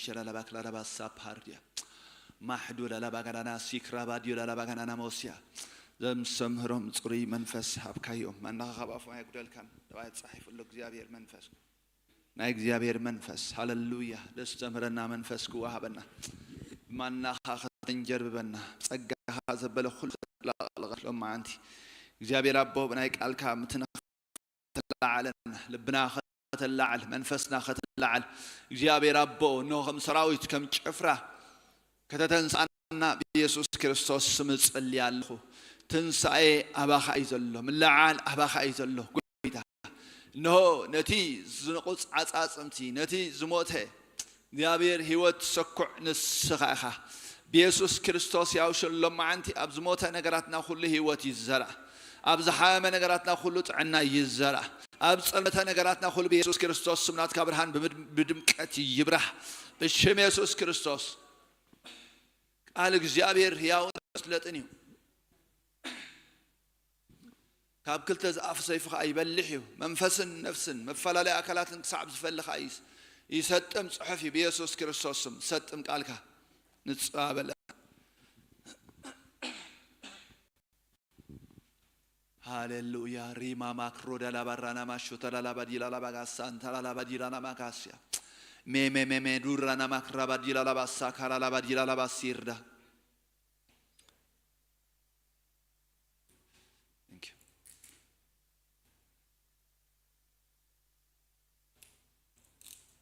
ሸላላባክላላባሳ ፓርድያ ማሕዱ ላላባጋናና ሲክራባድዮ ላላባጋናና መውስያ ዘምሰምህሮም ጽሩይ መንፈስ ሃብካዮም። ማናኻ ካብ ኣፎም ኣይጉደልካን። ተባይ ጻሒፉ ኣሎ እግዚኣብሔር መንፈስ። ናይ እግዚኣብሔር መንፈስ፣ ሃለሉያ፣ ደስተምህረና መንፈስ ክወሃበና። ማናኻ ከተንጀርብበና፣ ጸጋኻ ዘበለ ኩሉ ተላቕልቐ ሎማዓንቲ እግዚኣብሔር ኣቦ ብናይ ቃልካ ምትንኻ ተላዓለና፣ ልብና ከተላዓል፣ መንፈስና ከተላዓል። እግዚኣብሔር ኣቦ እነሆ ከም ሰራዊት ከም ጭፍራ ከተተንስኣና ብኢየሱስ ክርስቶስ ስም እጽሊ ኣለኹ። ትንሳኤ ኣባኻ እዩ ዘሎ፣ ምልዓል ኣባኻ እዩ ዘሎ። ጎይታ እነሆ ነቲ ዝንቑጽ ዓጻጽምቲ፣ ነቲ ዝሞተ እግዚኣብሔር ህይወት ሰኩዕ ንስኻ ኢኻ። ብየሱስ ክርስቶስ ያውሽን ሎማዓንቲ ኣብ ዝሞተ ነገራትና ኩሉ ህይወት ይዘራ። ኣብ ዝሓመመ ነገራትና ኩሉ ጥዕና ይዘራ። ኣብ ጸልመተ ነገራትና ኩሉ ብየሱስ ክርስቶስ ስም ናትካ ብርሃን ብምድ-፣ ብድምቀት ይብራህ። ብሽም የሱስ ክርስቶስ ቃል እግዚኣብሔር ህያውን መስለጥን እዩ። ካብ ክልተ ዝኣፍ ሰይፊ ኸኣ ይበልሕ እዩ። መንፈስን ነፍስን መፈላለይ ኣካላትን ክሳዕ ዝፈሊ ኸኣ ይስ-፣ ይሰጥም ጽሑፍ እዩ። ብየሱስ ክርስቶስ ስም ሰጥም ቃልካ ንጻበለ። ሃሌሉያ። ሪማ ማክሮ ዳላባራና ማሾ ተላላባ ዲላላባ ጋሳን ተላላባ ዲላና ማካስያ ሜሜሜሜ ዱራና ማክራባ ዲላላባ ሳካላላባ ዲላላባ ሲርዳ። Thank you.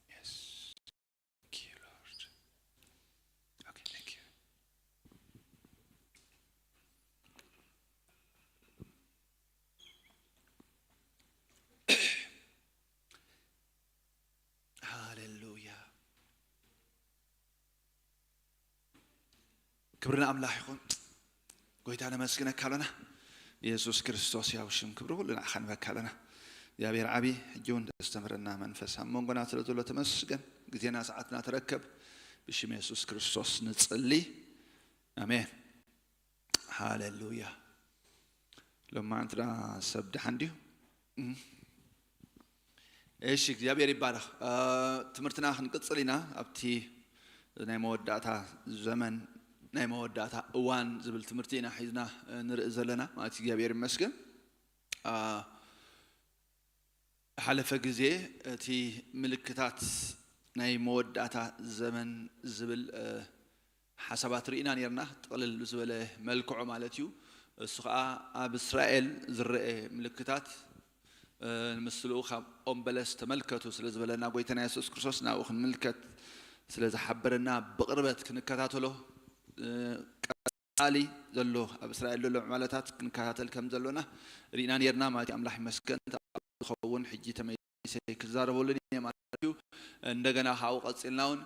Yes. Thank you, Lord. Okay, thank you. ሃሌሉያ። ክብሪ ንኣምላኽ ይኹን። ጎይታ ነመስግነካ ኣለና። የሱስ ክርስቶስ ያው ሽም ክብሪ ኩሉ ንዓኻ ንበካ ኣለና። እግዚኣብሔር ዓቢ ሕጂ እውን ተስተምህረና መንፈስ ኣብ መንጎና ስለ ዘሎ ተመስገን። ግዜና ሰዓትና ተረከብ። ብሽም የሱስ ክርስቶስ ንጽሊ። ኣሜን። ሃሌሉያ። ሎማዓንቲ ደኣ ሰብ ደሓን ድዩ? እም። እሺ፣ እግዚኣብሔር ይባረኽ። እ፣ ትምህርትና ክንቅጽል ኢና። ኣብቲ ናይ መወዳእታ ዘመን፣ ናይ መወዳእታ እዋን ዝብል ትምህርቲ ኢና ሒዝና፣ እ፣ ንርኢ ዘለና ማለት እዩ። እግዚኣብሔር ይመስገን። እ፣ ዝሓለፈ ግዜ እቲ ምልክታት ናይ መወዳእታ ዘመን ዝብል፣ እ፣ ሓሳባት ርኢና ኔርና፣ ጥቕልል ብዝበለ መልክዑ ማለት እዩ። እሱ ኸኣ ኣብ እስራኤል ዝረአ ምልክታት፣ እ፣ ንምስልኡ ካብ ኦም በለስ ተመልከቱ ስለ ዝበለና ጎይታና የሱስ ክርስቶስ ናብኡ ክንምልከት ስለ ዝሓበረና ብቕርበት ክንከታተሎ፣ እ፣ ቀጻሊ ዘሎ ኣብ እስራኤል ዘሎ ዕማለታት ክንከታተል ከም ዘሎና ርኢና ኔርና ማለት እዩ። ኣምላኽ ይመስገን። ዝኸውን ሕጂ ተመ-፣ ክዛረበሉን እየ ማለት እዩ። እንደገና ካብኡ ቀጺልና እውን፣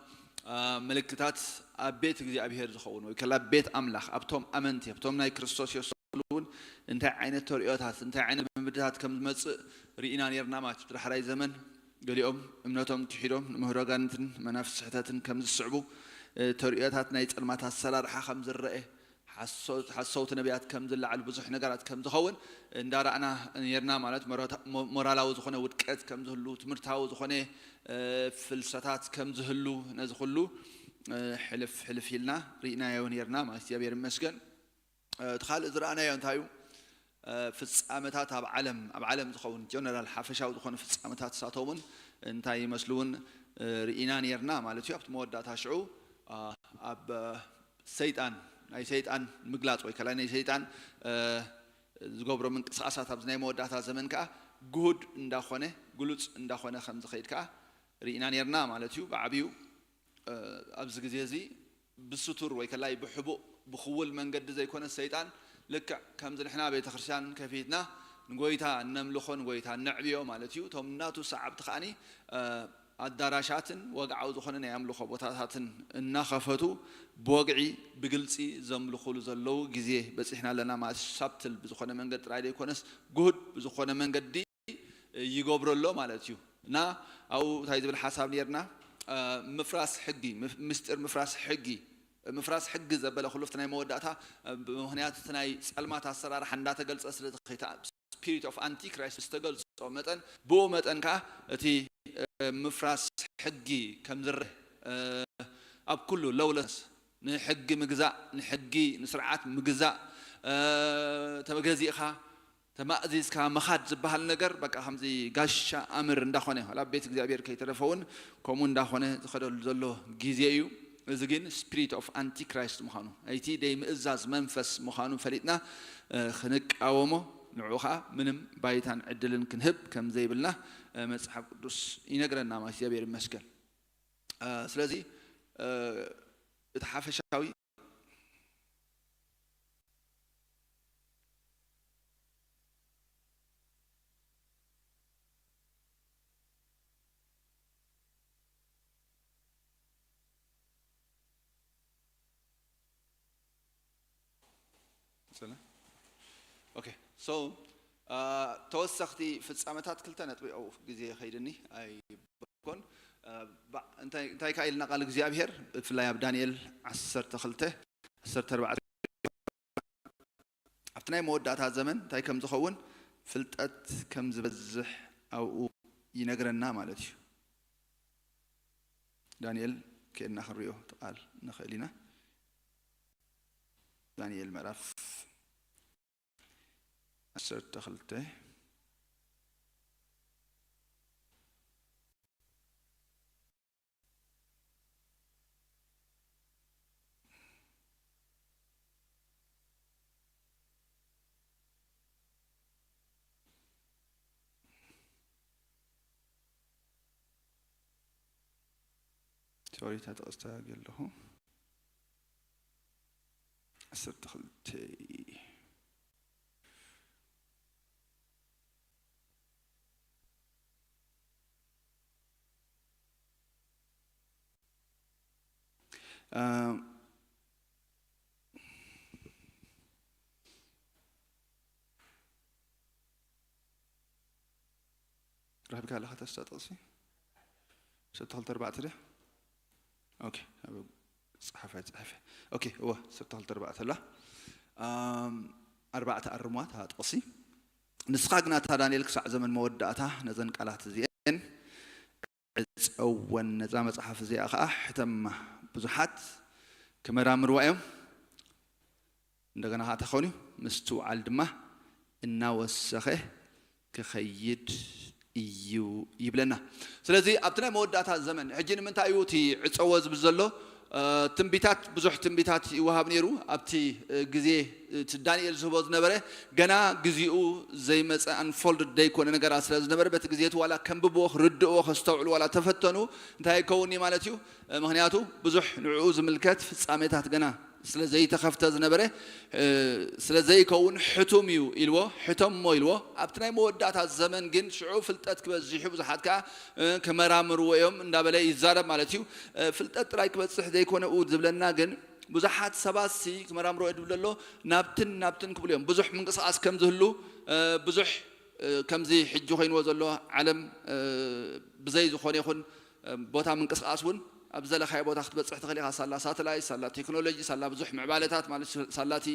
አ፣ ምልክታት ኣብ ቤት እግዚኣብሔር ዝኸውን ወይ ከላ ቤት ኣምላኽ ኣብቶም ኣመንቲ ኣብቶም ናይ ክርስቶስ የሱስ እውን እንታይ ዓይነት ተርእዮታት እንታይ ዓይነት ልምምድታት ከም ዝመጽእ ርኢና ኔርና ማለት እዩ። ድራሕራይ ዘመን ገሊኦም እምነቶም ክሒዶም ንምህሮ ኣጋንንትን መናፍስቲ ስሕተትን ከም ዝስዕቡ፣ እ፣ ተርእዮታት ናይ ጸልማት ኣሰራርሓ ከም ዝረአ ሓሶት-፣ ሓሰውቲ ነቢያት ከም ዝለዓሉ ብዙሕ ነገራት ከም ዝኸውን እንዳረኣና ኔርና ማለት መሮታ-፣ ሞ-፣ ሞራላዊ ዝኾነ ውድቀት ከም ዝህሉ ትምህርታዊ ዝኾነ፣ እ፣ ፍልሰታት ከም ዝህሉ ነዚ ኩሉ፣ እ፣ ሕልፍ ሕልፍ ኢልና ርኢናዮ ኔርና ማለት እግዚኣብሔር ይመስገን። እ፣ እቲ ካልእ ዝረኣናዮ እንታይ እዩ? እ፣ ፍጻመታት ኣብ ዓለም፣ ኣብ ዓለም ዝኸውን ጀነራል ሓፈሻዊ ዝኾነ ፍጻመታት ንሳቶም እውን እንታይ ይመስሉ እውን፣ እ፣ ርኢና ኔርና ማለት እዩ። ኣብቲ መወዳእታ ሽዑ፣ እ፣ ኣብ፣ እ፣ ሰይጣን፣ ናይ ሰይጣን ምግላጽ ወይ ከላይ ናይ ሰይጣን፣ እ፣ ዝገብሮ ምንቅስቓሳት ኣብዚ ናይ መወዳእታ ዘመን ከኣ ግሁድ እንዳኾነ፣ ግሉጽ እንዳኾነ ከም ዝኸይድ ከኣ ርኢና ኔርና ማለት እዩ። ብዓቢኡ፣ እ፣ ኣብዚ ግዜ እዚ ብስቱር ወይ ከላይ ብሕቡእ ብኽውል መንገዲ ዘይኮነ ሰይጣን ልክዕ ከምዚ ንሕና ቤተ ክርስቲያን ከፊትና ንጎይታ እነምልኾ ንጎይታ እነዕብዮ ማለት እዩ። እቶም ናቱ ሰዓብቲ ከኣኒ፣ እ፣ ኣዳራሻትን ወግዓዊ ዝኾነ ናይ ኣምልኾ ቦታታትን እናኸፈቱ ብወግዒ ብግልጺ ዘምልኹሉ ዘለዉ ግዜ በጺሕና ኣለና ማለት እዩ። ሳብትል ብዝኾነ መንገዲ ጥራይ ዘይኮነስ ግሁድ ብዝኾነ መንገዲ ይገብሮ ኣሎ ማለት እዩ። እና ኣብኡ እንታይ ዝብል ሓሳብ ኔርና? እ፣ ምፍራስ ሕጊ፣ ምፍ-፣ ምስጢር ምፍራስ ሕጊ፣ ምፍራስ ሕጊ ዘበለ ኩሉ ኣብቲ ናይ መወዳእታ፣ እ፣ ብምኽንያት እቲ ናይ ጸልማት ኣሰራርሓ እንዳተገልጸ ስለ ዝኸይታ፣ ስፒሪት ኦፍ ኣንቲክራይስት ዝተገልጾ መጠን፣ ብኡ መጠን ከኣ እቲ፣ እ፣ ምፍራስ ሕጊ ከም ዝረአ፣ እ፣ ኣብ ኩሉ ለውለስ ንሕጊ ምግዛእ፣ ንሕጊ ንስርዓት ምግዛእ፣ ተገዚእኻ ተማእዚዝካ ምኻድ ዝበሃል ነገር በቃ ከምዚ ጋሻ ኣምር እንዳኾነ፣ ዋላ ኣብ ቤት እግዚኣብሔር ከይተረፈ እውን ከምኡ እንዳኾነ ዝኸደሉ ዘሎ ግዜ እዩ። እዚ ግን spirit of antichrist ምዃኑ፣ እቲ ደይ ምእዛዝ መንፈስ ምዃኑ ፈሊጥና ክንቃወሞ፣ ንዕኡ ከዓ ምንም ባይታን ዕድልን ክንህብ ከም ዘይብልና መፅሓፍ ቅዱስ ይነግረና ማለት እግዚኣብሔር ይመስገን። ስለዚ እቲ ሓፈሻዊ Okay, so ተወሰኽቲ ፍጻመታት ክልተ ነጥቢ ኣብኡ ግዜ ከይድኒ ኣይኮን እንታይ እንታይ ከኣ ኢልና ቃል እግዚኣብሔር ብፍላይ ኣብ ዳንኤል ዓሰርተ ክልተ ዓሰርተ ኣርባዕተ ኣብቲ ናይ መወዳእታ ዘመን እንታይ ከም ዝኸውን ፍልጠት ከም ዝበዝሕ ኣብኡ ይነግረና ማለት እዩ። ዳንኤል ከድና ክንሪኦ ቃል ንኽእል ኢና። ዳንኤል ምዕራፍ ዓሰርተ ክልተ ሶሪ፣ እታ ጥቕሲ ተጋግየ ኣለኹ። ዓሰርተ ክልተ ረኺብካ ኣለኻ ተስፋ ጥቕሲ? ሰብተ ክልተ ኣርባዕተ ድያ? ኦኬ፣ ኣብ ጸሓፋይ ጽሕፈ። ኦኬ፣ እወ፣ ሰብተ ክልተ ኣርባዕተ ኣላ። ኣርባዕተ ኣርሟት ጥቕሲ። ንስኻ ግና ኣታ ዳንኤል ክሳዕ ዘመን መወዳእታ ነዘን ቃላት እዚኤን ዕጸወን፣ ነዛ መጽሓፍ እዚኣ ኸኣ ሕተማ፣ ብዙሓት ክመራምርዋ እዮም። እንደገና ኸዓ ተኾንዩ ምስትውዓል ድማ እናወሰኸ ክኸይድ እዩ ይብለና። ስለዚ ኣብቲ ናይ መወዳእታ ዘመን ሕጂ ንምንታይ እዩ እቲ ዕጸዎ ዝብል ዘሎ? ትንቢታት፣ ብዙሕ ትንቢታት ይወሃብ ነይሩ ኣብቲ ግዜ፣ እቲ ዳንኤል ዝህቦ ዝነበረ። ገና ግዜኡ ዘይመፀ፣ unfolded ዘይኮነ ነገራት ስለ ዝነበረ በቲ ግዜ እቲ ዋላ ከንብብዎ፣ ክርድእዎ፣ ከስተውዕሉ ዋላ ተፈተኑ እንታይ ይከውን እዩ ማለት እዩ። ምክንያቱ ብዙሕ ንዕኡ ዝምልከት ፍጻሜታት ገና ስለ ዘይተኸፍተ ዝነበረ ስለ ዘይከውን ሕቱም እዩ ኢልዎ፣ ሕተሞ ኢልዎ። ኣብቲ ናይ መወዳእታ ዘመን ግን ሽዑ ፍልጠት ክበዝሕ እዩ፣ ብዙሓት ከዓ ክመራምርዎ እዮም እንዳበለ ይዛረብ ማለት እዩ። ፍልጠት ጥራይ ክበፅሕ ዘይኮነ ኡ ዝብለና ግን ብዙሓት ሰባት ሲ ክመራምርዎ እዩ ዝብል ዘሎ ናብትን ናብትን ክብሉ እዮም። ብዙሕ ምንቅስቃስ ከም ዝህሉ ብዙሕ ከምዚ ሕጂ ኮይንዎ ዘሎ ዓለም ብዘይ ዝኾነ ይኹን ቦታ ምንቅስቃስ እውን ኣብ ዘለኻዮ ቦታ ክትበፅሕ ትኽእል ኢኻ። ሳላ ሳተላይት፣ ሳላ ቴክኖሎጂ፣ ሳላ ብዙሕ ምዕባለታት ማለት ሳላቲ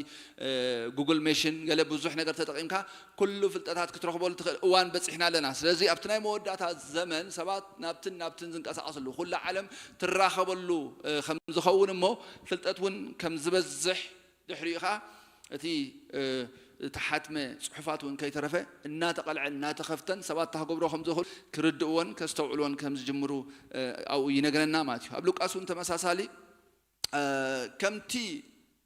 ጉግል ሜሽን ገለ ብዙሕ ነገር ተጠቂምካ ኩሉ ፍልጠታት ክትረኽበሉ ትኽእል እዋን በፂሕና ኣለና። ስለዚ ኣብቲ ናይ መወዳእታ ዘመን ሰባት ናብትን ናብትን ዝንቀሳቐስሉ ኩላ ዓለም ትራኸበሉ ከም ዝኸውን እሞ ፍልጠት እውን ከም ዝበዝሕ ድሕሪኡ ኸዓ እቲ ተሓትመ ፅሑፋት እውን ከይተረፈ እናተቐልዐ እናተኸፍተን ሰባት ታክገብሮ ከም ዝኽእሉ ክርድእዎን ከስተውዕልዎን ከም ዝጅምሩ ኣብኡ ይነግረና ማለት እዩ። ኣብ ሉቃስ እውን ተመሳሳሊ ከምቲ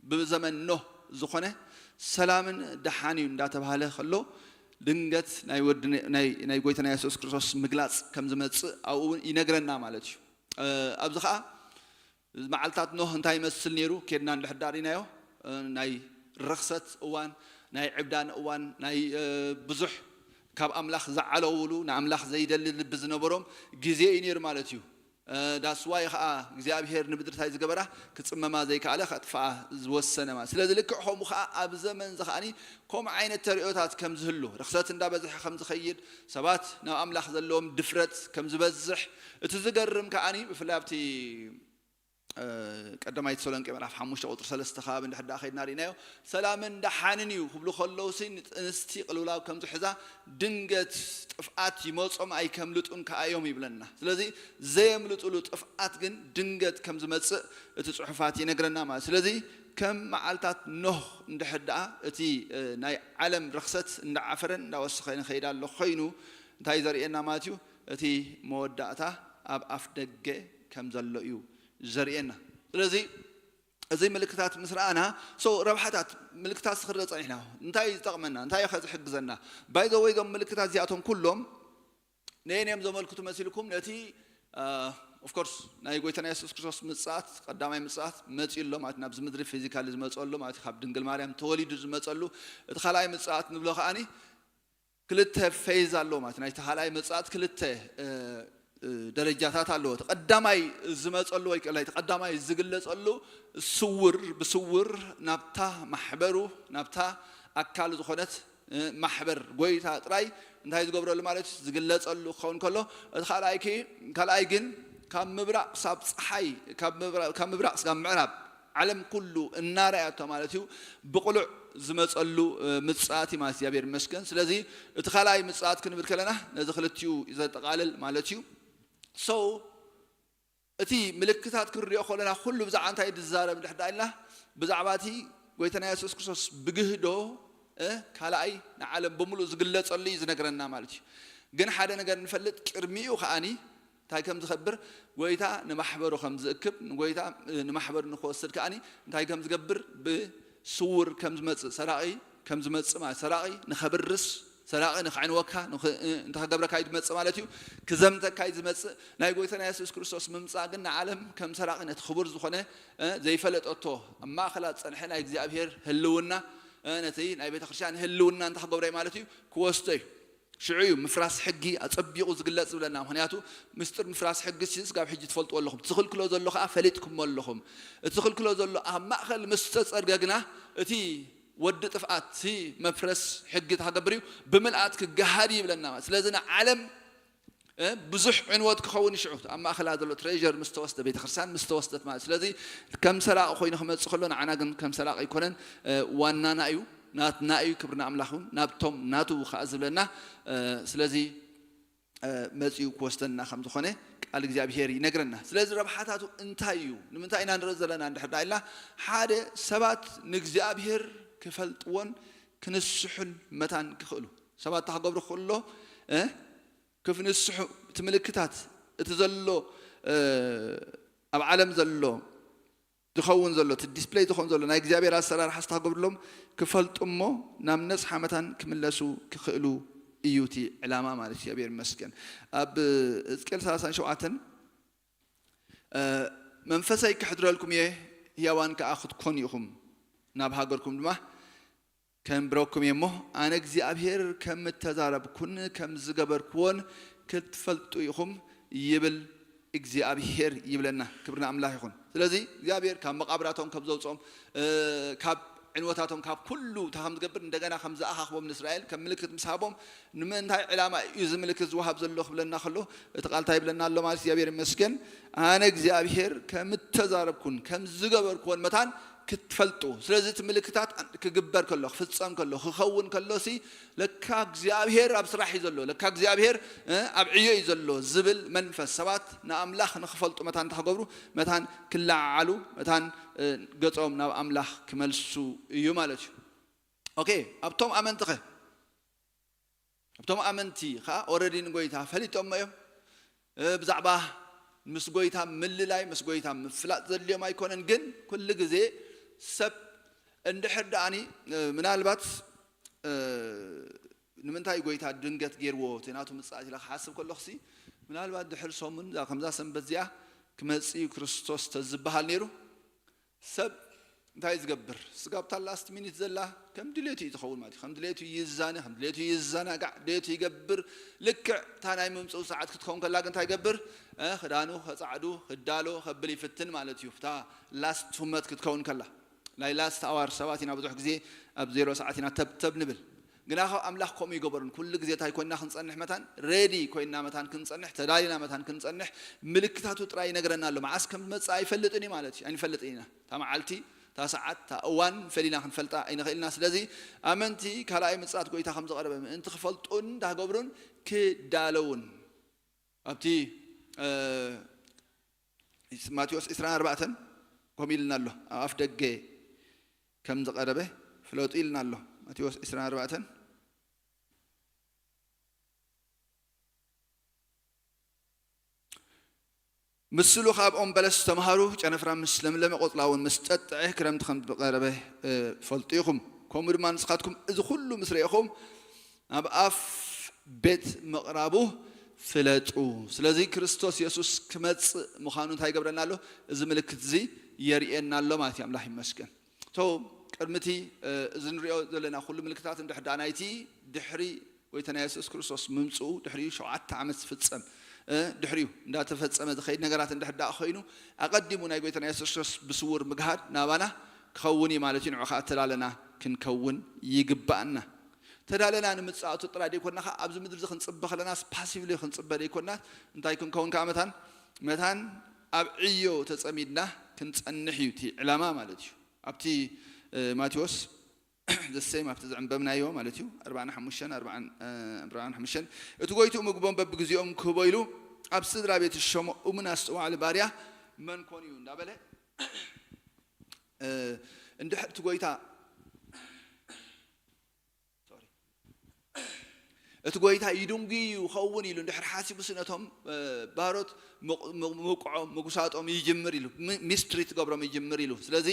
ብዘመን ኖህ ዝኾነ ሰላምን ደሓን እዩ እንዳተባሃለ ከሎ ድንገት ናይ ወዲ ናይ ጎይታና የሱስ ክርስቶስ ምግላፅ ከም ዝመፅእ ኣብኡ እውን ይነግረና ማለት እዩ። ኣብዚ ኸዓ መዓልታት ኖህ እንታይ ይመስል ነይሩ ኬድና እንድሕር ዳሪናዮ ናይ ርኽሰት እዋን፣ ናይ ዕብዳን እዋን፣ ናይ ብዙሕ ካብ ኣምላኽ ዝዓለውሉ ንኣምላኽ ዘይደሊ ልቢ ዝነበሮም ግዜ እዩ ነይሩ ማለት እዩ። ዳስዋይ ኸዓ እግዚኣብሔር ንምድሪ እንታይ ዝገበራ ክፅመማ ዘይከኣለ ከጥፍኣ ዝወሰነ ማለት። ስለዚ ልክዕ ከምኡ ኸዓ ኣብ ዘመን እዚ ኸዓኒ ከምኡ ዓይነት ተርእዮታት ከም ዝህሉ ርኽሰት እንዳበዝሐ ከም ዝኸይድ ሰባት ናብ ኣምላኽ ዘለዎም ድፍረት ከም ዝበዝሕ እቲ ዝገርም ከዓኒ ብፍላይ ኣብቲ ቀዳማይ ተሰሎንቄ ምዕራፍ ሓሙሽተ ቁፅሪ ሰለስተ ከባቢ እንድሕር ደኣ ከይድና ርኢናዮ፣ ሰላምን ደሓንን እዩ ክብሉ ከለውሲ ንጥንስቲ ቅልውላው ከም ዝሕዛ ድንገት ጥፍኣት ይመጾም ኣይከምልጡን ከኣ እዮም ይብለና። ስለዚ ዘየምልጡሉ ጥፍኣት ግን ድንገት ከም ዝመጽእ እቲ ጽሑፋት ይነግረና ማለት። ስለዚ ከም መዓልታት ኖህ እንድሕር ደኣ እቲ ናይ ዓለም ርኽሰት እንዳዓፈረን እንዳወሰኸ ንኸይድ ኣሎ ኮይኑ እንታይ ዘርእየና ማለት እዩ? እቲ መወዳእታ ኣብ ኣፍ ደገ ከም ዘሎ እዩ ዘርእየና። ስለዚ እዚ ምልክታት ምስ ረኣና so ረብሓታት ምልክታት ስክርደ ጸኒሕና እንታይ ዝጠቕመና እንታይ ከ ዝሕግዘና? By the way እዞም ምልክታት እዚኣቶም ኩሎም ነየን እዮም ዘመልክቱ መሲልኩም? ነቲ of course ናይ ጎይታና የሱስ ክርስቶስ ምጽኣት ቀዳማይ ምጽኣት መጺኡ ኣሎ ማለት ናብዚ ምድሪ ፊዚካሊ ዝመጸሉ ማለት ካብ ድንግል ማርያም ተወሊዱ ዝመጸሉ እቲ ካልኣይ ምጽኣት ንብሎ ከኣኒ ክልተ ፌዝ ኣለዎ ማለት ናይቲ ካልኣይ ምጽኣት ክልተ ደረጃታት ኣለዎ። እቲ ቀዳማይ ዝመጸሉ ወይ እቲ ቀዳማይ ዝግለጸሉ ስውር ብስውር ናብታ ማሕበሩ ናብታ ኣካል ዝኾነት ማሕበር ጎይታ ጥራይ እንታይ ዝገብረሉ ማለት እዩ ዝግለጸሉ ክኸውን ከሎ እቲ ካልኣይ ካልኣይ ግን ካብ ምብራቕ ክሳብ ፀሓይ ካብ ምብራቕ ክሳብ ምዕራብ ዓለም ኩሉ እናረኣያቶ ማለት እዩ ብቕሉዕ ዝመፀሉ ምፅኣት እዩ ማለት እግዚኣብሔር ይመስገን። ስለዚ እቲ ካልኣይ ምፅኣት ክንብል ከለና ነዚ ክልቲኡ ዘጠቃልል ማለት እዩ። So እቲ ምልክታት ክንሪኦ ከለና ኩሉ ብዛዕባ እንታይ ዝዛረብ እንድሕር ኢልና ብዛዕባ እቲ ጎይታና የሱስ ክርስቶስ ብግህዶ ካልኣይ ንዓለም ብምሉእ ዝግለፀሉ እዩ ዝነግረና ማለት እዩ። ግን ሓደ ነገር ንፈልጥ ቅድሚኡ ከዓኒ እንታይ ከም ዝኸብር ጎይታ ንማሕበሩ ከም ዝእክብ ንጎይታ ንማሕበሩ ንክወስድ ከዓኒ እንታይ ከም ዝገብር ብስውር ከም ዝመፅእ ሰራቒ ከም ዝመፅእ ማለት ሰራቒ ንኸብርስ ሰራቒ ንኽዕንወካ እንታይ ክገብረካ እዩ ዝመፅእ ማለት እዩ ክዘምተካ እዩ ዝመፅእ። ናይ ጎይታና የሱስ ክርስቶስ ምምፃእ ግን ንዓለም ከም ሰራቒ ነቲ ክቡር ዝኾነ ዘይፈለጠቶ ኣብ ማእኸላ ዝፀንሐ ናይ እግዚኣብሔር ህልውና ነቲ ናይ ቤተ ክርስቲያን ህልውና እንታይ ክገብሮ እዩ ማለት እዩ ክወስዶ እዩ። ሽዑ እዩ ምፍራስ ሕጊ ኣጸቢቑ ዝግለጽ ዝብለና። ምኽንያቱ ምስጢር ምፍራስ ሕጊ ሲ ስጋብ ሕጂ ትፈልጥዎ ኣለኹም፣ እቲ ዝኽልክሎ ዘሎ ከኣ ፈሊጥኩሞ ኣለኹም። እቲ ዝኽልክሎ ዘሎ ኣብ ማእከል ምስ ተጸርገ ግና እቲ ወዲ ጥፍኣት ሲ መፍረስ ሕጊ ተሃገብር እዩ ብምልኣት ክገሃድ እዩ ይብለና። ስለዚ ንዓለም ብዙሕ ዕንወት ክኸውን ሽዑ ኣብ ማእከላ ዘሎ ትሬር ምስ ተወስደ ቤተክርስትያን ምስ ተወስደት ማለት ስለዚ ከም ሰራቂ ኮይኑ ክመጽእ ከሎ ንዓና ግን ከም ሰራቂ ኣይኮነን ዋናና እዩ ናትና እዩ ክብሪ ንኣምላኽ እውን ናብቶም ናቱ ከዓ ዝብለና ስለዚ መፅኡ ክወስደና ከም ዝኾነ ቃል እግዚኣብሄር ይነግረና። ስለዚ ረብሓታቱ እንታይ እዩ? ንምንታይ ኢና ንርኢ ዘለና እንድሕር ዳ ኢልና ሓደ ሰባት ንእግዚኣብሄር ክፈልጥዎን ክንስሑን መታን ክኽእሉ ሰባት ታክገብሩ ክኽእሎ ክፍንስሑ እቲ ምልክታት እቲ ዘሎ ኣብ ዓለም ዘሎ ዝኸውን ዘሎ እቲ ዲስፕለይ ዝኸውን ዘሎ ናይ እግዚኣብሔር ኣሰራርሓ ስታገብርሎም ክፈልጡ እሞ ናብ ነፅሓ መታን ክምለሱ ክኽእሉ እዩ እቲ ዕላማ ማለት እግዚኣብሔር ይመስገን። ኣብ ሕዝቅኤል ሰላሳን ሸውዓተን መንፈሰይ ክሕድረልኩም እየ ህያዋን ከዓ ክትኮኑ ኢኹም ናብ ሃገርኩም ድማ ከንብረኩም እየ እሞ ኣነ እግዚኣብሔር ከም እተዛረብኩን ከም ዝገበርክዎን ክትፈልጡ ኢኹም ይብል እግዚኣብሔር ይብለና። ክብሪ ንኣምላኽ ይኹን። ስለዚ እግዚኣብሔር ካብ መቓብራቶም ከም ዘውፅኦም ካብ ዕንወታቶም ካብ ኩሉ እንታይ ከም ዝገብር እንደገና ከም ዝኣኻኽቦም ንእስራኤል ከም ምልክት ምስ ሃቦም ንምንታይ ዕላማ እዩ እዚ ምልክት ዝወሃብ ዘሎ ክብለና ከሎ እቲ ቃል እንታይ ይብለና ኣሎ ማለት እግዚኣብሔር ይመስገን ኣነ እግዚኣብሔር ከም እተዛረብኩን ከም ዝገበርክዎን መታን ክትፈልጡ ስለዚ እቲ ምልክታት ክግበር ከሎ ክፍፀም ከሎ ክኸውን ከሎ ሲ ለካ እግዚኣብሔር ኣብ ስራሕ እዩ ዘሎ ለካ እግዚኣብሔር ኣብ ዕዮ እዩ ዘሎ ዝብል መንፈስ ሰባት ንኣምላኽ ንክፈልጡ መታን እንታይ ክገብሩ መታን ክለዓዓሉ መታን ገፆም ናብ ኣምላኽ ክመልሱ እዩ ማለት እዩ። ኦኬ ኣብቶም ኣመንትኸ ኣብቶም ኣመንቲ ከዓ ኦረዲ ንጎይታ ፈሊጦሞ እዮም። ብዛዕባ ምስ ጎይታ ምልላይ ምስ ጎይታ ምፍላጥ ዘድልዮም ኣይኮነን። ግን ኩሉ ግዜ ሰብ እንድሕር ደኣኒ ምናልባት ንምንታይ ጎይታ ድንገት ገይርዎ እቲ ናቱ ምፅኣት ኢለ ክሓስብ ከለኹሲ ምናልባት ድሕር ሰሙን ከምዛ ሰንበት እዚኣ ክመፅእ እዩ ክርስቶስ ተዝበሃል ነይሩ ሰብ እንታይ ዝገብር ስጋብ እታ ላስት ሚኒት ዘላ ከም ድሌቱ እዩ ዝኸውን ማለት እዩ ከም ድሌቱ ይዛነ ከም ድሌቱ ይዘናጋዕ ድሌቱ ይገብር ልክዕ እታ ናይ ምምፅኡ ሰዓት ክትከውን ከላ ግን እንታይ ይገብር ክዳኑ ከፃዕዱ ክዳሎ ከብል ይፍትን ማለት እዩ እታ ላስት ሁመት ክትከውን ከላ ናይ ላስት ኣዋር ሰባት ኢና ብዙሕ ግዜ ኣብ ዜሮ ሰዓት ኢና ተብተብ ንብል ግና ካብ ኣምላኽ ከምኡ ይገበሩን። ኩሉ ግዜ እንታይ ኮይንና ክንጸንሕ መታን? ሬዲ ኮይንና መታን ክንጸንሕ፣ ተዳሊና መታን ክንጸንሕ፣ ምልክታቱ ጥራይ ይነግረና ኣሎ። መዓስ ከም ዝመጽእ ኣይፈልጥን እዩ ማለት እዩ። ኣይንፈልጥን ኢና። እታ መዓልቲ፣ እታ ሰዓት፣ እታ እዋን ፈሊና ክንፈልጣ ኣይንኽእልና። ስለዚ ኣመንቲ ካልኣይ ምጽኣት ጎይታ ከም ዝቐረበ ምእንቲ ክፈልጡን እንዳገብሩን ክዳለውን ኣብቲ፣ እ፣ ማቴዎስ ዕስራን ኣርባዕተን ከምኡ ኢልና ኣሎ። ኣብ ኣፍ ደገ ከም ዝቐረበ ፍለጡ ኢልና ኣሎ። ማቴዎስ ዕስራን ኣርባዕተን። ምስሉ ካብ ኦም በለስ ተምሃሩ፣ ጨነፍራ ምስ ለምለመ፣ ቆጽላ እውን ምስ ጠጥዐ፣ ክረምቲ ከም ዝቐረበ፣ እ፣ ፈልጡ ኢኹም። ከምኡ ድማ ንስኻትኩም እዚ ኩሉ ምስ ረኢኹም፣ ኣብ ኣፍ ቤት ምቕራቡ ፍለጡ። ስለዚ ክርስቶስ የሱስ ክመጽእ ምዃኑ እንታይ ይገብረና ኣሎ? እዚ ምልክት እዚ የርእየና ኣሎ ማለት እዩ። ኣምላኽ ይመስገን። ቶ ቅድሚ እቲ፣ እ፣ እዚ ንሪኦ ዘለና ኩሉ ምልክታት እንድሕር ደኣ ናይቲ ድሕሪ ጎይታና የሱስ ክርስቶስ ምምጽኡ ድሕሪኡ ሸውዓተ ዓመት ዝፍጸም፣ እ፣ ድሕሪኡ እንዳተፈጸመ ዝኸይድ ነገራት እንድሕር ደኣ ኮይኑ፣ ኣቐዲሙ ናይ ጎይታና የሱስ ክርስቶስ ብስውር ምግሃድ ናባና ክኸውን እዩ ማለት እዩ። ንዑ ኸዓ ተዳለና ክንከውን ይግባኣና። ተዳለና ንምጽኣቱ ጥራይ ደይኮንና ኸዓ ኣብዚ ምድሪ እዚ ክንጽበ ከለናስ ፓሲቭሊ ክንጽበ ደይኮንና እንታይ ክንከውን ከኣ መታን፣ መታን ኣብ ዕዮ ተጸሚድና ክንጸንሕ እዩ እቲ ዕላማ ማለት እዩ። ኣብቲ፣ እ፣ ማቴዎስ ዘሴም ኣብቲ ዘንበብናዮ ማለት እዩ፣ ኣርባዓን ሓሙሽተን፣ ኣርባዓን፣ እ፣ ኣርባዓን ሓሙሽተን፣ እቲ ጎይትኡ ምግቦም በብግዜኦም ክህቦ ኢሉ ኣብ ስድራ ቤት ዝሸሞ እሙን ኣስተውዓሊ ባርያ መን ኮን እዩ እንዳበለ፣ እ፣ እንድሕር እቲ ጎይታ፣ ሶሪ፣ እቲ ጎይታ ይድንጉ ይኸውን ኢሉ እንድሕር ሓሲቡሲ ነቶም፣ እ፣ ባሮት ምቕ-፣ ምቕ-፣ ምውቅዖም፣ ምጉሳጦም ይጅምር ኢሉ፣ ሚ-፣ ሚስትሪት ገብሮም ይጅምር ኢሉ። ስለዚ፣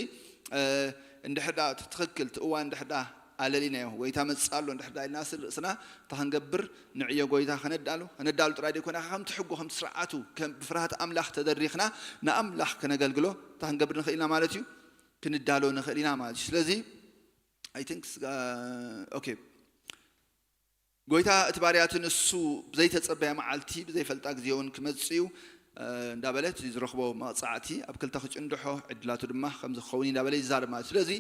እ፣ እንድሕር ደኣ እቲ ትኽክል፣ እቲ እዋን እንድሕር ደኣ ኣለሊናዮ፣ ጎይታ መጽእ ኣሎ እንድሕር ደኣ ኢልና ስል-፣ ርእስና እንታይ ክንገብር ንዕዮ ጎይታ ከነዳሉ፣ ከነዳሉ ጥራይ ደይኮነ፣ ከምቲ ሕጉ፣ ከምቲ ስርዓቱ፣ ከም ብፍርሃት ኣምላኽ ተደሪኽና ንኣምላኽ ከነገልግሎ እንታይ ክንገብር ንኽእል ኢና ማለት እዩ? ክንዳሎ ንኽእል ኢና ማለት እዩ። ስለዚ፣ I think፣ እ፣ ኦኬ። ጎይታ እቲ ባርያ እቲ ንሱ ብዘይተጸበያ መዓልቲ ብዘይፈልጣ ግዜ እውን ክመጽእ እዩ፣ እ፣ እንዳበለ እቲ ዝረኽቦ መቕጻዕቲ ኣብ ክልተ ክጭንድሖ ዕድላቱ ድማ ከም ዝኸውን እዩ እንዳበለ ይዛረብ ማለት እዩ። ስለዚ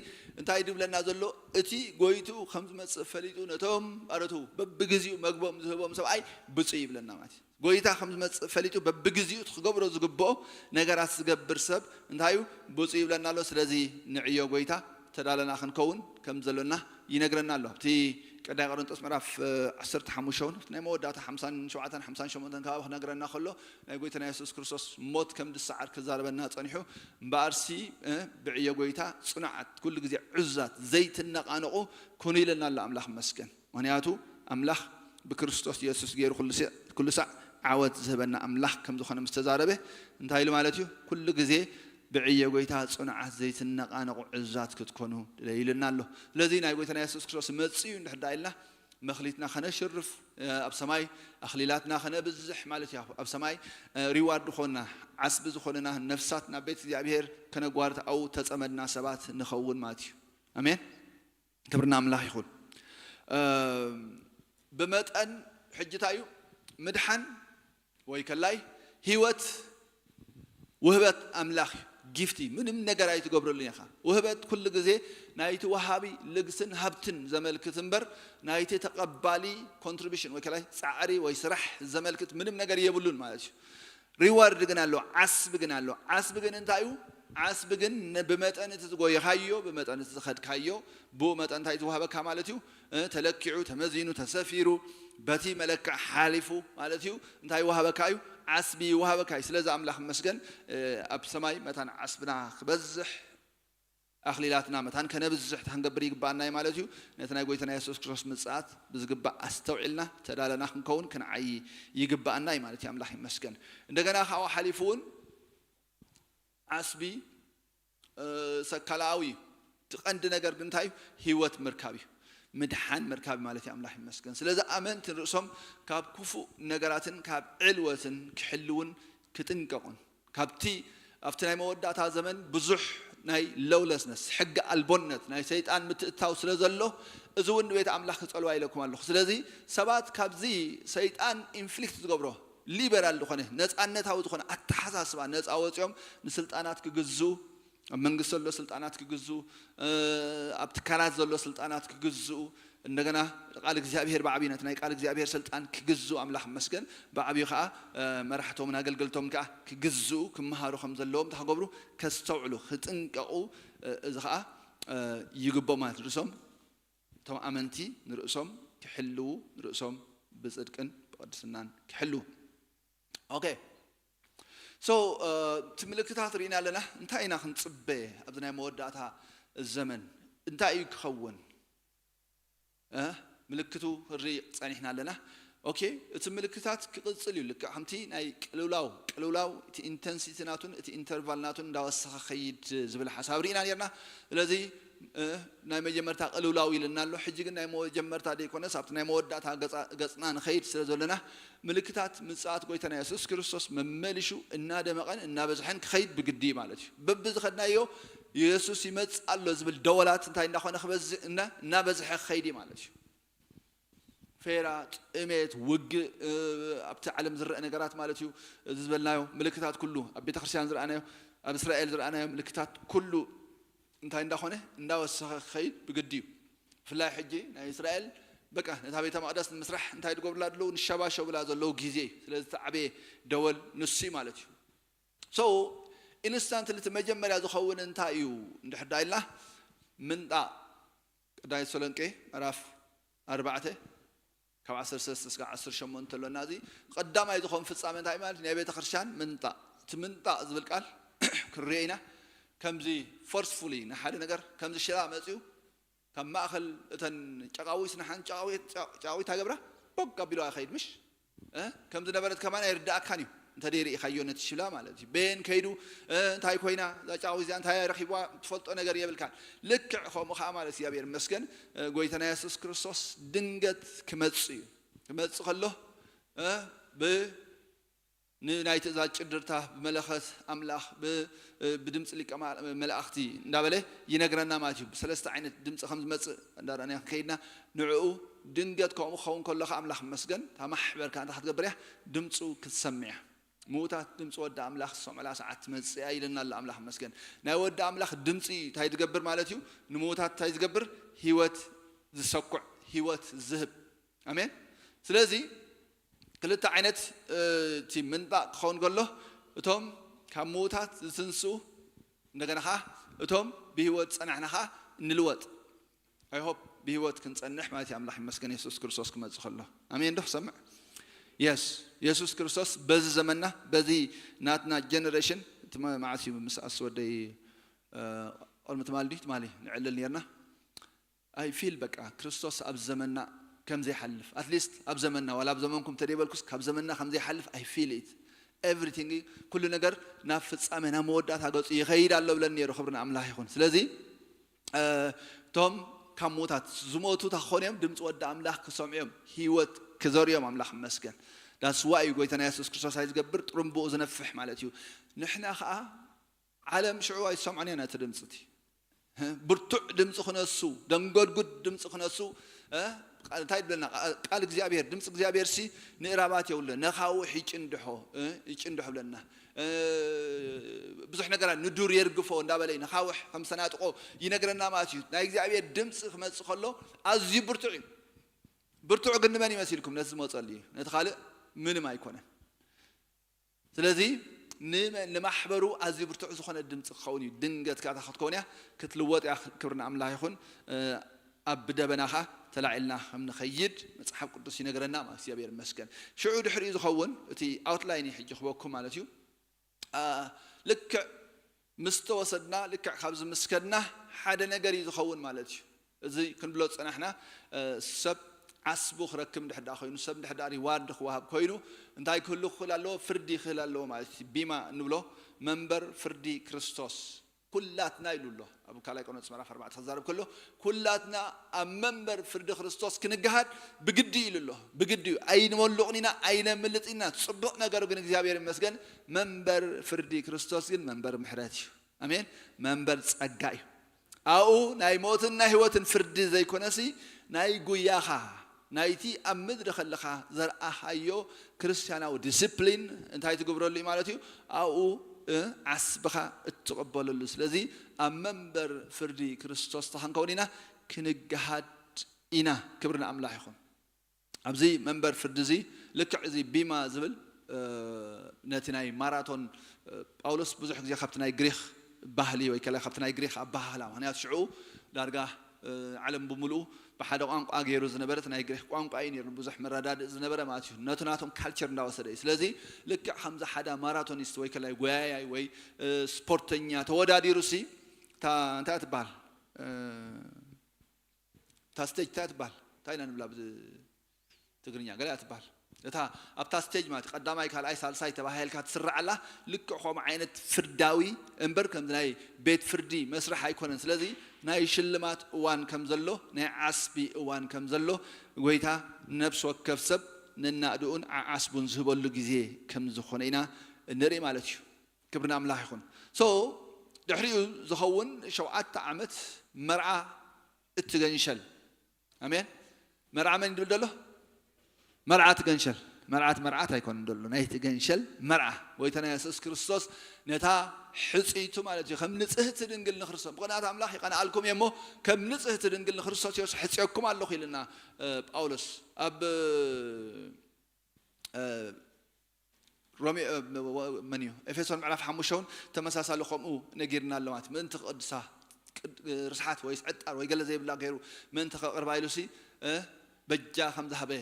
እንታይ ድብለና ዘሎ? እቲ ጎይትኡ ከም ዝመጽእ ፈሊጡ ነቶም ባሮቱ በብግዜኡ መግቦም ዝህቦም ሰብኣይ ብፁዕ ይብለና ማለት እዩ። ጎይታ ከም ዝመጽእ ፈሊጡ በብግዜኡ እቲ ክገብሮ ዝግብኦ ነገራት ዝገብር ሰብ እንታይ እዩ? ብፁዕ ይብለና ኣሎ። ስለዚ ንዕዮ ጎይታ ተዳለና ክንከውን ከም ዘሎና ይነግረና ኣሎ። ኣብቲ ቀዳማይ ቆሮንጦስ ምዕራፍ፣ እ፣ ዓሰርተ ሓሙሽተ እውን ናይ መወዳእታ ሓምሳን ሸውዓተን ሓምሳን ሸሞንተን ከባቢ ክነግረና ከሎ ናይ ጎይታና የሱስ ክርስቶስ ሞት ከም ዝሰዓር ክዛረበና ጸኒሑ፣ እምበኣርሲ፣ እ፣ ብዕዮ ጎይታ ጽኑዓት፣ ኩሉ ግዜ ዕዙዛት፣ ዘይትነቓነቑ ኩኑ ኢለና ኣሎ። ኣምላኽ ይመስገን። ምኽንያቱ ኣምላኽ ብክርስቶስ የሱስ ገይሩ ኩሉ ሲ-፣ ኩሉ ሳዕ ዓወት ዝህበና ኣምላኽ ከም ዝኾነ ምስ ተዛረበ እንታይ ኢሉ ማለት እዩ? ኩሉ ግዜ ብዕዮ ጎይታ ጽኑዓት ዘይትነቓነቑ ዕዙዛት ክትኮኑ ድለዩ ኢሉና ኣሎ። ስለዚ ናይ ጎይታና የሱስ ክርስቶስ መጺኡ እንድሕር ደኣ ኢልና መኽሊትና ከነሽርፍ፣ እ፣ ኣብ ሰማይ ኣኽሊላትና ከነብዝሕ ማለት እዩ። ኣብ ሰማይ፣ እ፣ ሪዋርድ ዝኾንና፣ ዓስቢ ዝኾንና ነፍሳት ናብ ቤት እግዚኣብሔር ከነጓርት ኣብኡ ተጸመድና ሰባት ንኸውን ማለት እዩ። ኣሜን። ክብሪ ንኣምላኽ ይኹን። እ፣ ብመጠን ሕጂ እንታይ እዩ? ምድሓን ወይ ከላይ ህይወት ውህበት ኣምላኽ እዩ። ጊፍቲ ምንም ነገር ኣይትገብረሉን ኢኻ። ውህበት ኩሉ ግዜ ናይቲ ወሃቢ ልግስን ሃብትን ዘመልክት እምበር ናይቲ ተቐባሊ ኮንትሪቢሽን ወይ ከላይ ጻዕሪ ወይ ስራሕ ዘመልክት ምንም ነገር የብሉን ማለት እዩ። ሪዋርድ ግን ኣሎ፣ ዓስቢ ግን ኣሎ። ዓስቢ ግን እንታይ እዩ? ዓስቢ ግን ነ-፣ ብመጠን እቲ ዝጎየኻዮ፣ ብመጠን እቲ ዝኸድካዮ፣ ብኡ መጠን እንታይ ዝወሃበካ ማለት እዩ? እ፣ ተለኪዑ፣ ተመዚኑ፣ ተሰፊሩ፣ በቲ መለክዕ ሓሊፉ ማለት እዩ። እንታይ ይወሃበካ እዩ? ዓስቢ ይወሃበካ እዩ። ስለዚ ኣምላኽ ይመስገን፣ እ፣ ኣብ ሰማይ መታን ዓስብና ክበዝሕ፣ ኣኽሊላትና መታን ከነብዝሕ ክንገብር ይግባኣና እዩ ማለት እዩ። ነቲ ናይ ጎይታና የሱስ ክርስቶስ ምጽኣት ብዝግባእ ኣስተውዒልና ተዳለና ክንከውን ክንዓዪ ይግባኣና እዩ ማለት እዩ። ኣምላኽ ይመስገን። እንደገና ካብኡ ሓሊፉ እውን ዓስቢ፣ እ፣ ሰካላዊ እዩ። እቲ ቀንዲ ነገር ግን እንታይ እዩ? ህይወት ምርካብ እዩ። ምድሓን ምርካብ ማለት እዩ። ኣምላኽ ይመስገን። ስለዚ ኣመንቲ ርእሶም ካብ ክፉእ ነገራትን ካብ ዕልወትን ክሕልውን ክጥንቀቑን፣ ካብቲ ኣብቲ ናይ መወዳእታ ዘመን ብዙሕ ናይ ሎውለስነስ፣ ሕጊ ኣልቦነት፣ ናይ ሰይጣን ምትእትታው ስለ ዘሎ፣ እዚ እውን ንቤት ኣምላኽ ክጸልዋ ኢለኩም ኣለኹ። ስለዚ ሰባት ካብዚ ሰይጣን ኢንፍሊክት ዝገብሮ ሊበራል ዝኾነ፣ ነጻነታዊ ዝኾነ ኣተሓሳስባ ነጻ ወጺኦም ንስልጣናት ክግዝኡ፣ ኣብ መንግስቲ ዘሎ ስልጣናት ክግዝኡ፣ እ፣ ኣብ ትካላት ዘሎ ስልጣናት ክግዝኡ፣ እንደገና ቃል እግዚኣብሔር ብዓብዩ ነቲ ናይ ቃል እግዚኣብሔር ስልጣን ክግዝኡ ኣምላኽ መስገን ብዓብዩ ከዓ መራሕቶምን ኣገልገልቶም ከዓ ክግዝኡ ክመሃሩ ከም ዘለዎም እንታይ ክገብሩ ከስተውዕሉ ክጥንቀቁ እዚ ከዓ ይግቦ ማለት ንርእሶም እቶም ኣመንቲ ንርእሶም ክሕልዉ ንርእሶም ብፅድቅን ብቅድስናን ክሕልዉ ኦኬ so እቲ ምልክታት ርኢና ኣለና እንታይ ኢና ክንፅበ ኣብዚ ናይ መወዳእታ ዘመን እንታይ እዩ ክኸውን ምልክቱ ርኢ ፀኒሕና ኣለና ኦኬ እቲ ምልክታት ክቕፅል እዩ ልክዕ ከምቲ ናይ ቅልውላው ቅልውላው እቲ ኢንተንሲቲ ናቱን እቲ ኢንተርቫል ናቱን እንዳወሰኸ ኸይድ ዝብል ሓሳብ ርኢና ነርና ስለዚ ናይ መጀመርታ ቅልውላው ኢልና ኣሎ ሕጂ ግን ናይ መጀመርታ ደይኮነስ ኣብቲ ናይ መወዳእታ ገፅና ንኸይድ ስለ ዘለና ምልክታት ምፅኣት ጎይታና የሱስ ክርስቶስ መመሊሹ እናደመቐን እናበዝሐን ክኸይድ ብግዲ ማለት እዩ በብዝኸድናዮ የሱስ ይመፅእ ኣሎ ዝብል ደወላት እንታይ እንዳኾነ ክበዝሕ እናበዝሐ ክኸይድ እዩ ማለት እዩ ፌራ ጥሜት ውግእ ኣብቲ ዓለም ዝረአ ነገራት ማለት እዩ እዚ ዝበልናዮ ምልክታት ኩሉ ኣብ ቤተ ክርስቲያን ዝረኣናዮ ኣብ እስራኤል ዝረኣናዮ ምልክታት ኩሉ እንታይ እንዳኾነ እንዳወሰኸ ክኸይድ ብግዲ እዩ ብፍላይ ሕጂ ናይ እስራኤል በቃ ነታ ቤተ መቅደስ ንምስራሕ እንታይ ዝገብሩላ ዘለዉ ንሸባሸቡላ ዘለዉ ግዜ እዩ ስለዚ ተዓበየ ደወል ንሱ እዩ ማለት እዩ so ኢንስታንትሊ እቲ መጀመርያ ዝኸውን እንታይ እዩ እንድሕር ዳ ኢልና ምንጣቕ ቀዳማይ ተሰሎንቄ ምዕራፍ ኣርባዕተ ካብ ዓሰርተ ሰለስተ እስካብ ዓሰርተ ሸሞንተ ተሎና እዚ ቀዳማይ ዝኾን ፍጻመ እንታይ ማለት ናይ ቤተ ክርስቲያን ምንጣቕ እቲ ምንጣቕ ዝብል ቃል ክንሪኦ ኢና ከምዚ ፎርስፉሊ ንሓደ ነገር ከምዚ ሽላ መፅኡ ካብ ማእኸል እተን ጨቃዊት ንሓን ጨቃዊት ጨቃዊት ኣገብራ ቦግ ኣቢሉ ኣይኸይድ ምሽ ከም ዝነበረት ከማን ኣይርዳእካን እዩ እንተ ደይ ርኢኻዮ ነቲ ሽላ ማለት እዩ ቤን ከይዱ እንታይ ኮይና እዛ ጨቃዊት እዚኣ እንታይ ረኺብዋ ትፈልጦ ነገር የብልካን ልክዕ ከምኡ ከዓ ማለት እግዚኣብሔር መስገን ጎይታና የሱስ ክርስቶስ ድንገት ክመፅ እዩ ክመፅ ከሎ ብ ንናይ ትእዛዝ ጭድርታ ብመለኸት ኣምላኽ ብድምፂ ሊቀ መላእኽቲ እንዳበለ ይነግረና ማለት እዩ ብሰለስተ ዓይነት ድምፂ ከም ዝመፅእ እንዳረኣና ከይድና ንዕኡ ድንገት ከምኡ ክኸውን ከለኻ ኣምላኽ መስገን እታ ማሕበርካ እንታይ ክትገብር እያ ድምፁ ክትሰምዕ እያ ምዉታት ድምፂ ወዲ ኣምላኽ ዝሰምዕላ ሰዓት ትመፅእ እያ ኢለና ኣሎ ኣምላኽ መስገን ናይ ወዲ ኣምላኽ ድምፂ እንታይ ዝገብር ማለት እዩ ንምዉታት እንታይ ዝገብር ህይወት ዝሰኩዕ ህይወት ዝህብ ኣሜን ስለዚ ክልተ ዓይነት እቲ ምንጣቕ ክኸውን ከሎ እቶም ካብ ምዉታት ዝትንስኡ እንደገና ከዓ እቶም ብህይወት ዝፀናሕና ከዓ እንልወጥ ኣይሆፕ ብህይወት ክንፀንሕ ማለት እዩ ኣምላኽ ይመስገን የሱስ ክርስቶስ ክመፅእ ከሎ ኣሜን ዶ ክሰምዕ የስ የሱስ ክርስቶስ በዚ ዘመንና በዚ ናትና ጀነሬሽን እቲ መዓስ እዩ ምስ ኣስወደይ ቅድሚ ትማሊ ድዩ ትማሊ ንዕልል ነርና I feel በቃ ክርስቶስ ኣብ ዘመንና ከም ዘይሓልፍ at least ኣብ ዘመንና ዋላ ኣብ ዘመንኩም ተደይበልኩስ ካብ ዘመንና ከም ዘይሓልፍ I feel it everything ኩሉ ነገር ናብ ፍጻመ ናብ መወዳእታ ገጹ ይኸይድ ኣሎ ብለን ነይሩ ክብሪ ንኣምላኽ ይኹን ስለዚ እቶም ካብ ሞታት ዝሞቱ ታኾን እዮም ድምፂ ወዲ ኣምላኽ ክሰምዑ እዮም ህይወት ክዘርዮም ኣምላኽ መስገን that's why እዩ ጎይታና የሱስ ክርስቶስ ኣይ ዝገብር ጥሩምብኡ ዝነፍሕ ማለት እዩ ንሕና ከዓ ዓለም ሽዑ ኣይሰምዖን እያ ነቲ ድምፂ እቲ ብርቱዕ ድምፂ ክነሱ ደንጎድጉድ ድምፂ ክነሱ እንታይ ይብለና ቃል እግዚኣብሔር ድምፂ እግዚኣብሔር ሲ ንእራባት የብሎ ነኻውሕ ይጭንድሖ ይጭንድሖ ብለና ብዙሕ ነገራት ንዱር የርግፎ እንዳበለ ነኻውሕ ከም ሰናጥቆ ይነግረና ማለት እዩ ናይ እግዚኣብሔር ድምፂ ክመፅእ ከሎ ኣዝዩ ብርቱዕ እዩ ብርቱዕ ግን ንመን ይመሲልኩም ነቲ ዝመፀሉ እዩ ነቲ ካልእ ምንም ኣይኮነን ስለዚ ንማሕበሩ ኣዝዩ ብርቱዕ ዝኾነ ድምፂ ክኸውን እዩ ድንገት ካታ ክትከውን እያ ክትልወጥ እያ ክብሪ ንኣምላኽ ይኹን ኣብ ብደበናኻ ተላዒልና ከም ንኸይድ መፅሓፍ ቅዱስ ይነግረና እግዚኣብሔር ይመስገን ሽዑ ድሕሪኡ ዝኸውን እቲ ኣውትላይን እዩ ሕጂ ክበኩም ማለት እዩ ልክዕ ምስ ተወሰድና ልክዕ ካብ ዝምስከድና ሓደ ነገር እዩ ዝኸውን ማለት እዩ እዚ ክንብሎ ዝፀናሕና ሰብ ዓስቡ ክረክብ እንድሕር ኮይኑ ሰብ እንድሕር ሪዋርድ ክወሃብ ኮይኑ እንታይ ክህሉ ክኽእል ኣለዎ ፍርዲ ይኽእል ኣለዎ ማለት እዩ ቢማ እንብሎ መንበር ፍርዲ ክርስቶስ ኩላትና ኢሉ ኣሎ ኣብ ካልኣይ ቆሮንቶስ ምዕራፍ ኣርባዕተ ክዛረብ ከሎ ኩላትና ኣብ መንበር ፍርዲ ክርስቶስ ክንገሃድ ብግዲ ኢሉ ኣሎ ብግዲ እዩ ኣይንመልቑን ኢና ኣይነምልጥ ኢና ፅቡቕ ነገሩ ግን እግዚኣብሔር ይመስገን መንበር ፍርዲ ክርስቶስ ግን መንበር ምሕረት እዩ ኣሜን መንበር ጸጋ እዩ ኣብኡ ናይ ሞትን ናይ ህይወትን ፍርዲ ዘይኮነሲ ናይ ጉያኻ ናይቲ ኣብ ምድሪ ከለኻ ዘርኣኻዮ ክርስትያናዊ ዲስፕሊን እንታይ ትገብረሉ እዩ ማለት እዩ ኣብኡ ዓስብኻ እትቕበለሉ ስለዚ ኣብ መንበር ፍርዲ ክርስቶስ ተኸንከውን ኢና ክንገሃድ ኢና። ክብሪ ንኣምላኽ ይኹን። ኣብዚ መንበር ፍርዲ እዚ ልክዕ እዚ ቢማ ዝብል ነቲ ናይ ማራቶን ጳውሎስ ብዙሕ ግዜ ካብቲ ናይ ግሪክ ባህሊ ወይ ከላ ካብቲ ናይ ግሪክ ኣባሃህላ፣ ምክንያቱ ሽዑ ዳርጋ ዓለም ብምሉኡ ብሓደ ቋንቋ ገይሩ ዝነበረ እቲ ናይ ግሪክ ቋንቋ እዩ ነይሩ ብዙሕ መረዳድእ ዝነበረ ማለት እዩ። ነቲ ናቶም ካልቸር እንዳወሰደ እዩ። ስለዚ ልክዕ ከምዚ ሓደ ማራቶኒስት ወይ ከላይ ጎያያይ ወይ ስፖርተኛ ተወዳዲሩ ሲ እንታይ ትበሃል እታ ስቴጅ እንታይ ትበሃል? እንታይ ኢና ንብላ ትግርኛ ገለ እያ ትበሃል። እታ ኣብታ ስቴጅ ማለት ቀዳማይ ካልኣይ ሳልሳይ ተባሂልካ ትስራዓላ ልክዕ ከምኡ ዓይነት ፍርዳዊ እምበር ከምዚ ናይ ቤት ፍርዲ መስርሕ ኣይኮነን። ስለዚ ናይ ሽልማት እዋን ከም ዘሎ ናይ ዓስቢ እዋን ከም ዘሎ ጎይታ ነብሲ ወከፍ ሰብ ነናእድኡን ዓዓስቡን ዝህበሉ ግዜ ከም ዝኾነ ኢና ንርኢ ማለት እዩ። ክብሪ ንኣምላኽ ይኹን። ሶ ድሕሪኡ ዝኸውን ሸውዓተ ዓመት መርዓ እትገንሸል ኣሜን። መርዓ መን ይብል ደሎ? መርዓት ገንሸል። መርዓት መርዓት ኣይኮነን ደሎ ናይ ትገንሸል መርዓ ጎይታና የሱስ ክርስቶስ ነታ ሕፅይቱ ማለት እዩ ከም ንጽህቲ ድንግል ንክርስቶስ ምክንያት ኣምላኽ ይቐንኣልኩም እየ እሞ ከም ንጽህቲ ድንግል ንክርስቶስ የሱስ ሕፅየኩም ኣለኹ ኢልና ጳውሎስ ኣብ ሮሜ መን እዩ ኤፌሶን ምዕራፍ ሓሙሽተ እውን ተመሳሳሊ ከምኡ ነጊርና ኣሎ ማለት ምእንቲ ቅድሳ ርስሓት ወይ ዕጣር ወይ ገለ ዘይብላ ገይሩ ምእንቲ ከቕርባ ኢሉ ሲ በጃ ከም ዝሃበ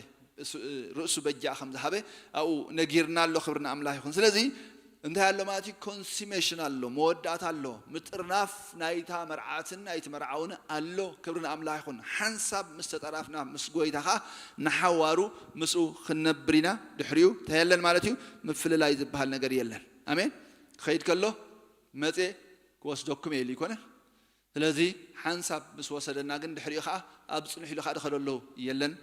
ርእሱ በጃ ከም ዝሃበ ኣብኡ ነጊርና ኣሎ። ክብሪ ንኣምላኽ ይኹን። ስለዚ እንታይ ኣሎ ማለት እዩ? ኮንሲሜሽን ኣሎ፣ መወዳእታ ኣሎ፣ ምጥርናፍ ናይታ መርዓትን ናይቲ መርዓውን ኣሎ። ክብሪ ንኣምላኽ ይኹን። ሓንሳብ ምስ ተጠራፍና ምስ ጎይታ ኸዓ ንሓዋሩ ምስኡ ክንነብር ኢና። ድሕሪኡ እንታይ የለን ማለት እዩ? ምፍልላይ ዝበሃል ነገር የለን። ኣሜን። ክኸይድ ከሎ መጼ ክወስደኩም እየ ኢሉ ይኮነ። ስለዚ ሓንሳብ ምስ ወሰደና ግን ድሕሪኡ ኸዓ ኣብ ጽንሑ ኢሉ ኸዓ ድኸደሎ የለን።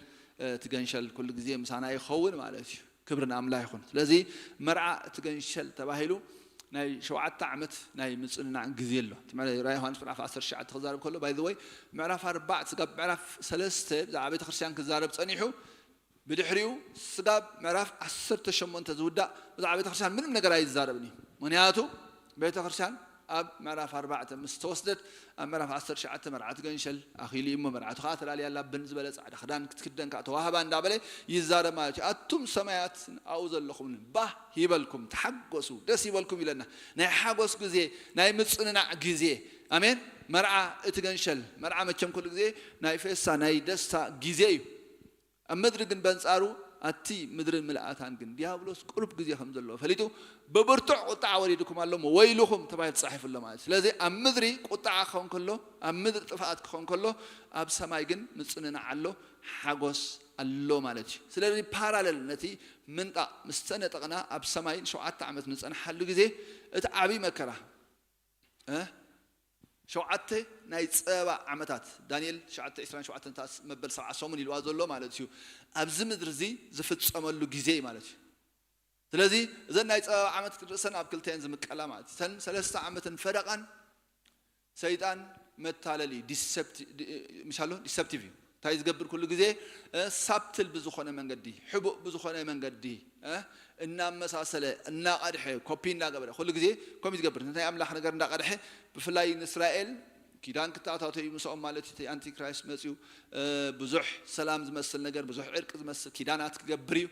እቲ ገንሸል ኩሉ ግዜ ምሳና ይኸውን ማለት እዩ። ክብሪ ንኣምላኽ ይኹን። ስለዚ መርዓ እቲ ገንሸል ተባሂሉ ናይ ሸውዓተ ዓመት ናይ ምጽንናዕ ግዜ ኣሎ። እቲ ምዕራፍ ራእይ ዮሃንስ ምዕራፍ ዓሰርተ ትሽዓተ ክዛረብ ከሎ ባይ ዘ ወይ ምዕራፍ ኣርባዕተ ስጋብ ምዕራፍ ሰለስተ ብዛዕባ ቤተ ክርስቲያን ክዛረብ ጸኒሑ ብድሕሪኡ ስጋብ ምዕራፍ ዓሰርተ ሸሞንተ ዝውዳእ ብዛዕባ ቤተ ክርስቲያን ምንም ነገር ኣይዛረብን እዩ። ምክንያቱ ቤተ ክርስቲያን ኣብ ምዕራፍ ኣርባዕተ ምስ ተወስደት ኣብ ምዕራፍ ዓሰርተ ትሽዓተ መርዓት ገንሸል ኣኺሉ እዩ እሞ መርዓቱ ከዓ ተላልያ ኣላ ብን ዝበለ ጻዕዳ ክዳን ክትክደን ከዓ ተዋህባ እንዳበለ ይዛረብ ማለት እዩ። ኣቱም ሰማያት ኣብኡ ዘለኹም ባህ ይበልኩም፣ ተሓጎሱ፣ ደስ ይበልኩም ኢለና። ናይ ሓጎስ ግዜ፣ ናይ ምጽንናዕ ግዜ። ኣሜን። መርዓ እቲ ገንሸል መርዓ መቸም ኩሉ ግዜ ናይ ፌሳ ናይ ደስታ ግዜ እዩ። ኣብ ምድሪ ግን በንጻሩ ኣቲ ምድርን ምልኣታን ግን ዲያብሎስ ቁሩብ ግዜ ከም ዘለዎ ፈሊጡ ብብርቱዕ ቁጣዕ ወሪድኩም ኣሎ እሞ ወይልኹም ተባሂሉ ተጻሒፉ ኣሎ ማለት እዩ። ስለዚ ኣብ ምድሪ ቁጣዕ ክኸውን ከሎ ኣብ ምድሪ ጥፍኣት ክኸውን ከሎ ኣብ ሰማይ ግን ምጽንናዕ ኣሎ፣ ሓጎስ ኣሎ ማለት እዩ። ስለዚ ፓራለል ነቲ ምንጣቕ ምስ ተነጠቕና ኣብ ሰማይ ንሸውዓተ ዓመት ንጸንሓሉ ግዜ እቲ ዓብዪ መከራ እ ሸውዓተ ናይ ጸበባ ዓመታት ዳንኤል ትሽዓተ ዕስራን ሸውዓተን መበል ሰብዓ ሰሙን ኢልዋ ዘሎ ማለት እዩ። ኣብዚ ምድሪ እዚ ዝፍጸመሉ ግዜ ማለት እዩ። ስለዚ እዘን ናይ ጸበባ ዓመት ክንርእሰን ኣብ ክልተን ዝምቀላ ማለት እዩ። እተን ሰለስተ ዓመትን ፈረቓን ሰይጣን መታለሊ ምሻሎ ዲሰፕቲቭ እዩ። እንታይ ዝገብር ኩሉ ግዜ ሳብትል ብዝኾነ መንገዲ ሕቡእ ብዝኾነ መንገዲ እናመሳሰለ እናቐድሐ ኮፒ እናገበረ ኩሉ ግዜ ኮሚ ዝገብር ናይ ኣምላኽ ነገር እንዳቐድሐ ብፍላይ ንእስራኤል ኪዳን ክተኣታቶ እዩ ምስኦም ማለት እቲ ኣንቲክራይስት መፅዩ ብዙሕ ሰላም ዝመስል ነገር ብዙሕ ዕርቂ ዝመስል ኪዳናት ክገብር እዩ።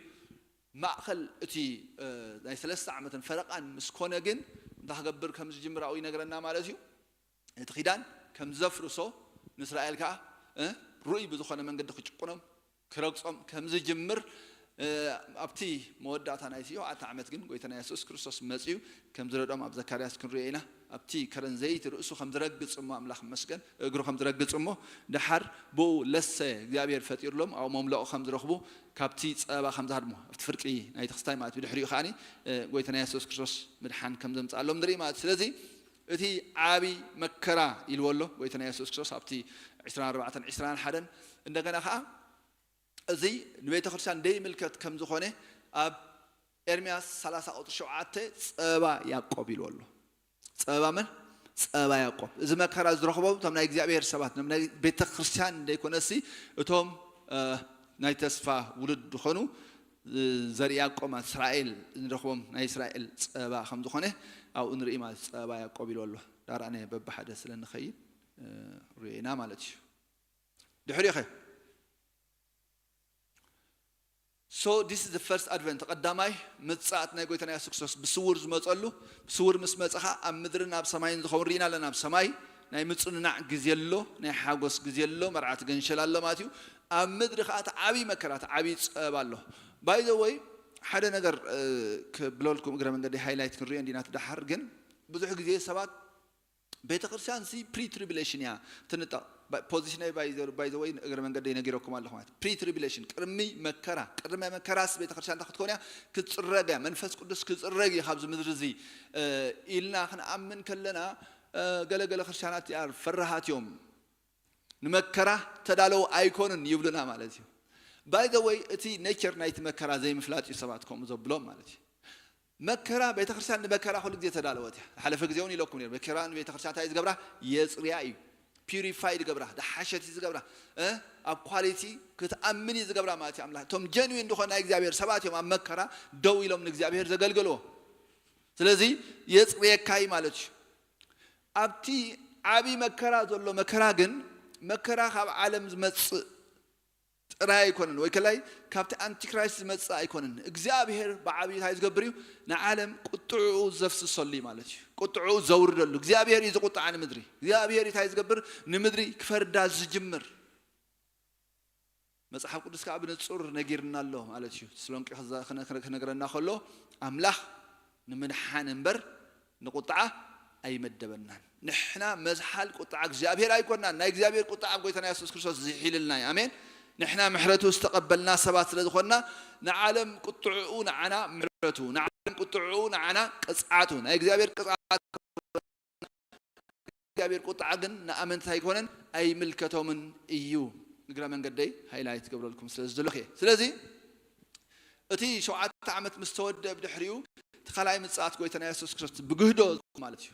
ማእኸል እቲ ናይ ሰለስተ ዓመትን ፈረቓን ምስ ኮነ ግን እንታይ ክገብር ከም ዝጅምር ኣብኡ ይነግረና ማለት እዩ። እቲ ኪዳን ከም ዘፍርሶ ንእስራኤል ከዓ እ ርኡይ ብዝኾነ መንገዲ ክጭቁኖም ክረግጾም ከም ዝጅምር እ ኣብቲ መወዳእታ ናይቲ ሸውዓተ ዓመት ግን ጎይታና የሱስ ክርስቶስ መጺኡ ከም ዝረድኦም ኣብ ዘካርያስ ክንሪኦ ኢና። ኣብቲ ከረን ዘይቲ ርእሱ ከም ዝረግጽ እሞ ኣምላኽ ይመስገን እግሩ ከም ዝረግጽ እሞ ደሓር ብኡ ለሰ እግዚኣብሔር ፈጢሩሎም ኣብኡ መምለቑ ከም ዝረኽቡ ካብቲ ጸበባ ከም ዝሃድሙ ኣብቲ ፍርቂ ናይቲ ክስታይ ማለት ብድሕሪኡ ከዓኒ እ ጎይታና የሱስ ክርስቶስ ምድሓን ከም ዘምጽኣሎም ንርኢ ማለት እዩ። ስለዚ እቲ ዓቢ መከራ ኢልዎ ኣሎ ጎይታና የሱስ ክርስቶስ ኣብቲ ዕስራን ኣርባዕተን ዕስራን ሓደን እንደገና ከዓ እዚ ንቤተ ክርስቲያን ደይምልከት ከም ዝኾነ ኣብ ኤርምያስ ሰላሳ ቁፅሪ ሸውዓተ ጸበባ ያዕቆብ ኢልዎ ኣሎ። ጸበባ መን? ጸበባ ያዕቆብ። እዚ መከራ ዝረኽቦም እቶም ናይ እግዚኣብሔር ሰባት ቶም ናይ ቤተ ክርስቲያን እንደይኮነሲ እቶም ናይ ተስፋ ውሉድ ዝኾኑ ዘርኢ ያዕቆብ እስራኤል ንረኽቦም ናይ እስራኤል ጸበባ ከም ዝኾነ ኣብኡ ንርኢ ማለት ጸበባ ያዕቆብ ኢልዎ ኣሎ። ዳርኣነ በብሓደ ስለ ንኸይድ ርእና ማለት እዩ። ድሕሪኡ ኸ So this is the first advent. ቀዳማይ ምጽኣት ናይ ጎይታና የሱስ ክርስቶስ ብስውር ዝመጸሉ፣ ብስውር ምስ መጸኻ ኣብ ምድርን ኣብ ሰማይን ዝኸውን ርኢና ኣለና። ኣብ ሰማይ ናይ ምጽንናዕ ግዜ ኣሎ፣ ናይ ሓጎስ ግዜ ኣሎ፣ መርዓት ገንሸል ኣሎ ማለት እዩ። ኣብ ምድሪ ከዓ እቲ ዓብዪ መከራ፣ እቲ ዓብዪ ጸበባ ኣሎ። By the way ሓደ ነገር ክብለልኩም እግረ መንገዲ ሃይላይት ክንሪኦ እንዲና ትደሓር። ግን ብዙሕ ግዜ ሰባት ቤተ ክርስቲያን ሲ ፕሪ ትሪቢሌሽን እያ ትንጠቕ። ፖዚሽን ባይ ዘ ወይ እግረ መንገዲ ነጊረኩም ኣለኹ ማለት ፕሪ ትሪቢሌሽን ቅድሚ መከራ ቅድሚ መከራስ ቤተ ክርስቲያን እንታይ ክትኮን እያ ክትፅረግ እያ መንፈስ ቅዱስ ክፅረግ እዩ ካብዚ ምድሪ እዚ ኢልና ክንኣምን ከለና ገለገለ ክርስቲያናት ፈራሃት እዮም። ንመከራ ተዳለው ኣይኮኑን ይብሉና ማለት እዩ። By the way እቲ ኔቸር ናይቲ መከራ ዘይምፍላጥ እዩ ሰባት ከምኡ ዘብሎም ማለት እዩ። መከራ ቤተክርስትያን ንመከራ ኩሉ ግዜ ተዳለወት እያ። ዝሓለፈ ግዜ እውን ኢለኩም ነይሩ መከራ ንቤተክርስትያን እንታይ ዝገብራ የፅርያ እዩ። ፒሪፋይ ዝገብራ ዝሓሸት እዩ ዝገብራ ኣብ ኳሊቲ ክትኣምን እዩ ዝገብራ ማለት እዩ ኣምላኽ። እቶም ጀንዊን ዝኾነ ናይ እግዚኣብሔር ሰባት እዮም ኣብ መከራ ደው ኢሎም ንእግዚኣብሔር ዘገልገልዎ። ስለዚ የፅርየካ እዩ ማለት እዩ። ኣብቲ ዓብዪ መከራ ዘሎ መከራ ግን መከራ ካብ ዓለም ዝመፅእ ጥራይ ኣይኮነን ወይ ከላይ ካብቲ ኣንቲክራይስት ዝመፅእ ኣይኮነን። እግዚኣብሔር ብዓብዪ እንታይ ዝገብር እዩ ንዓለም ቁጥዕኡ ዘፍስሰሉ እዩ ማለት እዩ። ቁጥዕኡ ዘውርደሉ እግዚኣብሔር እዩ ዝቁጣዓ ንምድሪ እግዚኣብሔር እንታይ ዝገብር ንምድሪ ክፈርዳ ዝጅምር። መጽሓፍ ቅዱስ ከዓ ብንጹር ነጊርና ኣሎ ማለት እዩ። ተስሎንቄ ክነግረና ከሎ ኣምላኽ ንምድሓን እምበር ንቁጣዓ ኣይመደበናን። ንሕና መዝሓል ቁጣዓ እግዚኣብሔር ኣይኮናን። ናይ እግዚኣብሔር ቁጣዓ ኣብ ጎይታና የሱስ ክርስቶስ ዝሒልልና እዩ። ኣሜን። ንሕና ምሕረቱ ዝተቐበልና ሰባት ስለ ዝኾንና ንዓለም ቁጥዕኡ ንዓና ምሕረቱ፣ ንዓለም ቁጥዕኡ ንዓና ቅጽዓቱ። ናይ እግዚኣብሔር ቅጽዓት እግዚኣብሔር ቁጣዓ ግን ንኣመንቲ ኣይኮነን ኣይምልከቶምን እዩ። እግረ መንገደይ ሃይላይት ገብረልኩም ስለ ዝደለኹ እየ። ስለዚ እቲ ሸውዓተ ዓመት ምስ ተወደ ብድሕሪኡ እቲ ካልኣይ ምጽኣት ጎይታና የሱስ ክርስቶስ ብግህዶ ማለት እዩ